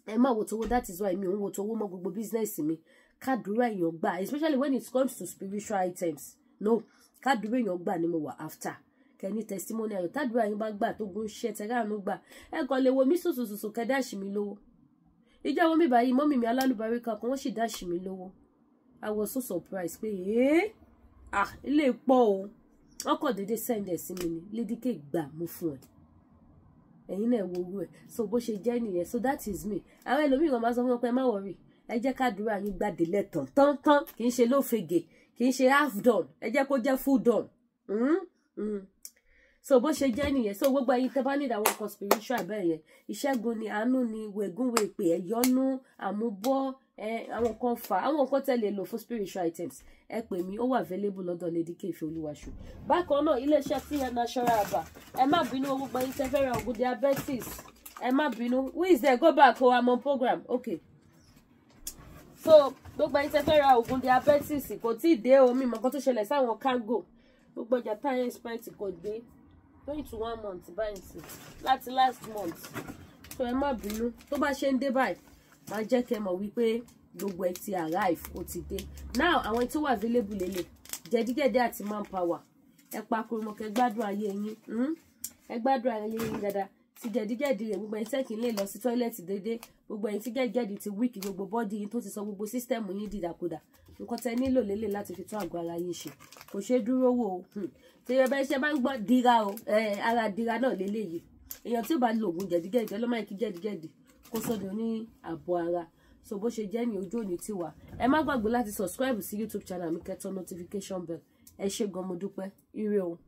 Ẹ má wo towó. That is why mi ò ń wo towó mọ́ gbogbo business mi. Kádùúrà èèyàn gbà, especially when it comes to spiritual items, no, kádùúrà èèyàn gbà ni mo wà after. Kẹ́ni testimony ayọ̀, tádùúrà yín bá gbà, tó gún ṣẹ́ tẹ́ráàánú gbà, ẹ kàn lè wo mí sùsùsùsù kẹ́ dash mi lówó. Ìjọ wo mi báyìí, mummy mi alálùbáríkà kan, wọ́n sì dash mi lówó. I was so surprised pé ee, ah, ilé pọ̀ o. Wọ́n kàn déédéé send ẹ̀ sí mi ni, "Lady K, gbà, mú fún ẹ." Ẹ̀yin náà wo owó ẹ̀. So bó ṣe jẹ́ nìyẹn. So that is me. Àwọn ẹlòmíràn máa sọ fún wọn pé ẹ má worry, ẹ jẹ́ kádùúrà yín gbàdélẹ̀ tán tán tán. Kì í ṣe lófegè, kì í ṣe half done, ẹ jẹ́ kó jẹ́ full done. So bó ṣe jẹ́ nìyẹn. So gbogbo ẹ̀yin tẹ́ bá ní àwọn nǹkan spiritual bẹ́ẹ̀ yẹn, ìṣẹ́gun ni, àánú ni, wẹ̀gún wẹ̀pẹ̀, ẹ̀yọ́nú àmúbọ́, àwọn kan fà, àwọn nǹkan tẹ́ lè lò fún spiritual items, ẹ pè mí, ó wà available lọ́dọ̀ Lady K Ìfẹ́ Olúwaṣù. Bákan náà, iléeṣẹ́ TN Natural Herbal, ẹ má bínú, gbogbo ẹ̀yin tẹ́ fẹ́ ra ògùn diabetes, ẹ má bínú. Who is there? Go back o, I'm on program. Okay, so gbogbo ẹ̀yin tẹ́ fẹ́ ra ògùn diabetes, kò tí ì dé o. Mi mọ̀ nǹkan tó ṣẹlẹ̀ sáwọn cargo. Gbogbo ọjà táyà expect kò dé, going to one month báyìí sí láti last month. So ẹ má bínú, tó bá ṣe ń dé báyìí, máa jẹ́ kẹ́ mọ̀ wípé gbogbo ẹ ti arrive, ó ti dé. Now, àwọn tí ó wà available lélẹ̀: jẹ̀díjẹ̀dí àti manpower. Ẹ pa kurumọ̀kẹ́, gbádùn ayé yín, Ẹ gbádùn ayé yín dáadáa. Ti jẹ̀díjẹ̀dí rẹ̀, gbogbo ẹ̀yin tẹ́kì lè lọ sí toilet déédéé, gbogbo ẹ̀yin tí jẹ̀díjẹ̀dí ti weak gbogbo body yín, tó ti sọ gbogbo system yín dìdàkudà, nǹkan tẹ nílò lélẹ̀ láti fi tún àgọ́ ara yín ṣe, kò ṣeé dúró wò ó. Tí ẹ bá ṣe bá ń gbọ́ dira o, ara dira náà lélẹ́yìí. Èèyàn tí ó bá lo oògùn jẹ̀díjẹ̀dí, ọlọ́mọ kí jẹ̀díjẹ̀dí kó sọ́dọ̀ ní àbọ̀ ara. So bó ṣe jẹ́ ní, ojú òní tiwa. Ẹ má gbàgbé láti subscribe sí YouTube channel mi, kẹ́ tẹ notification bell. Ẹ ṣé gan, mo dúpẹ́. Ire o.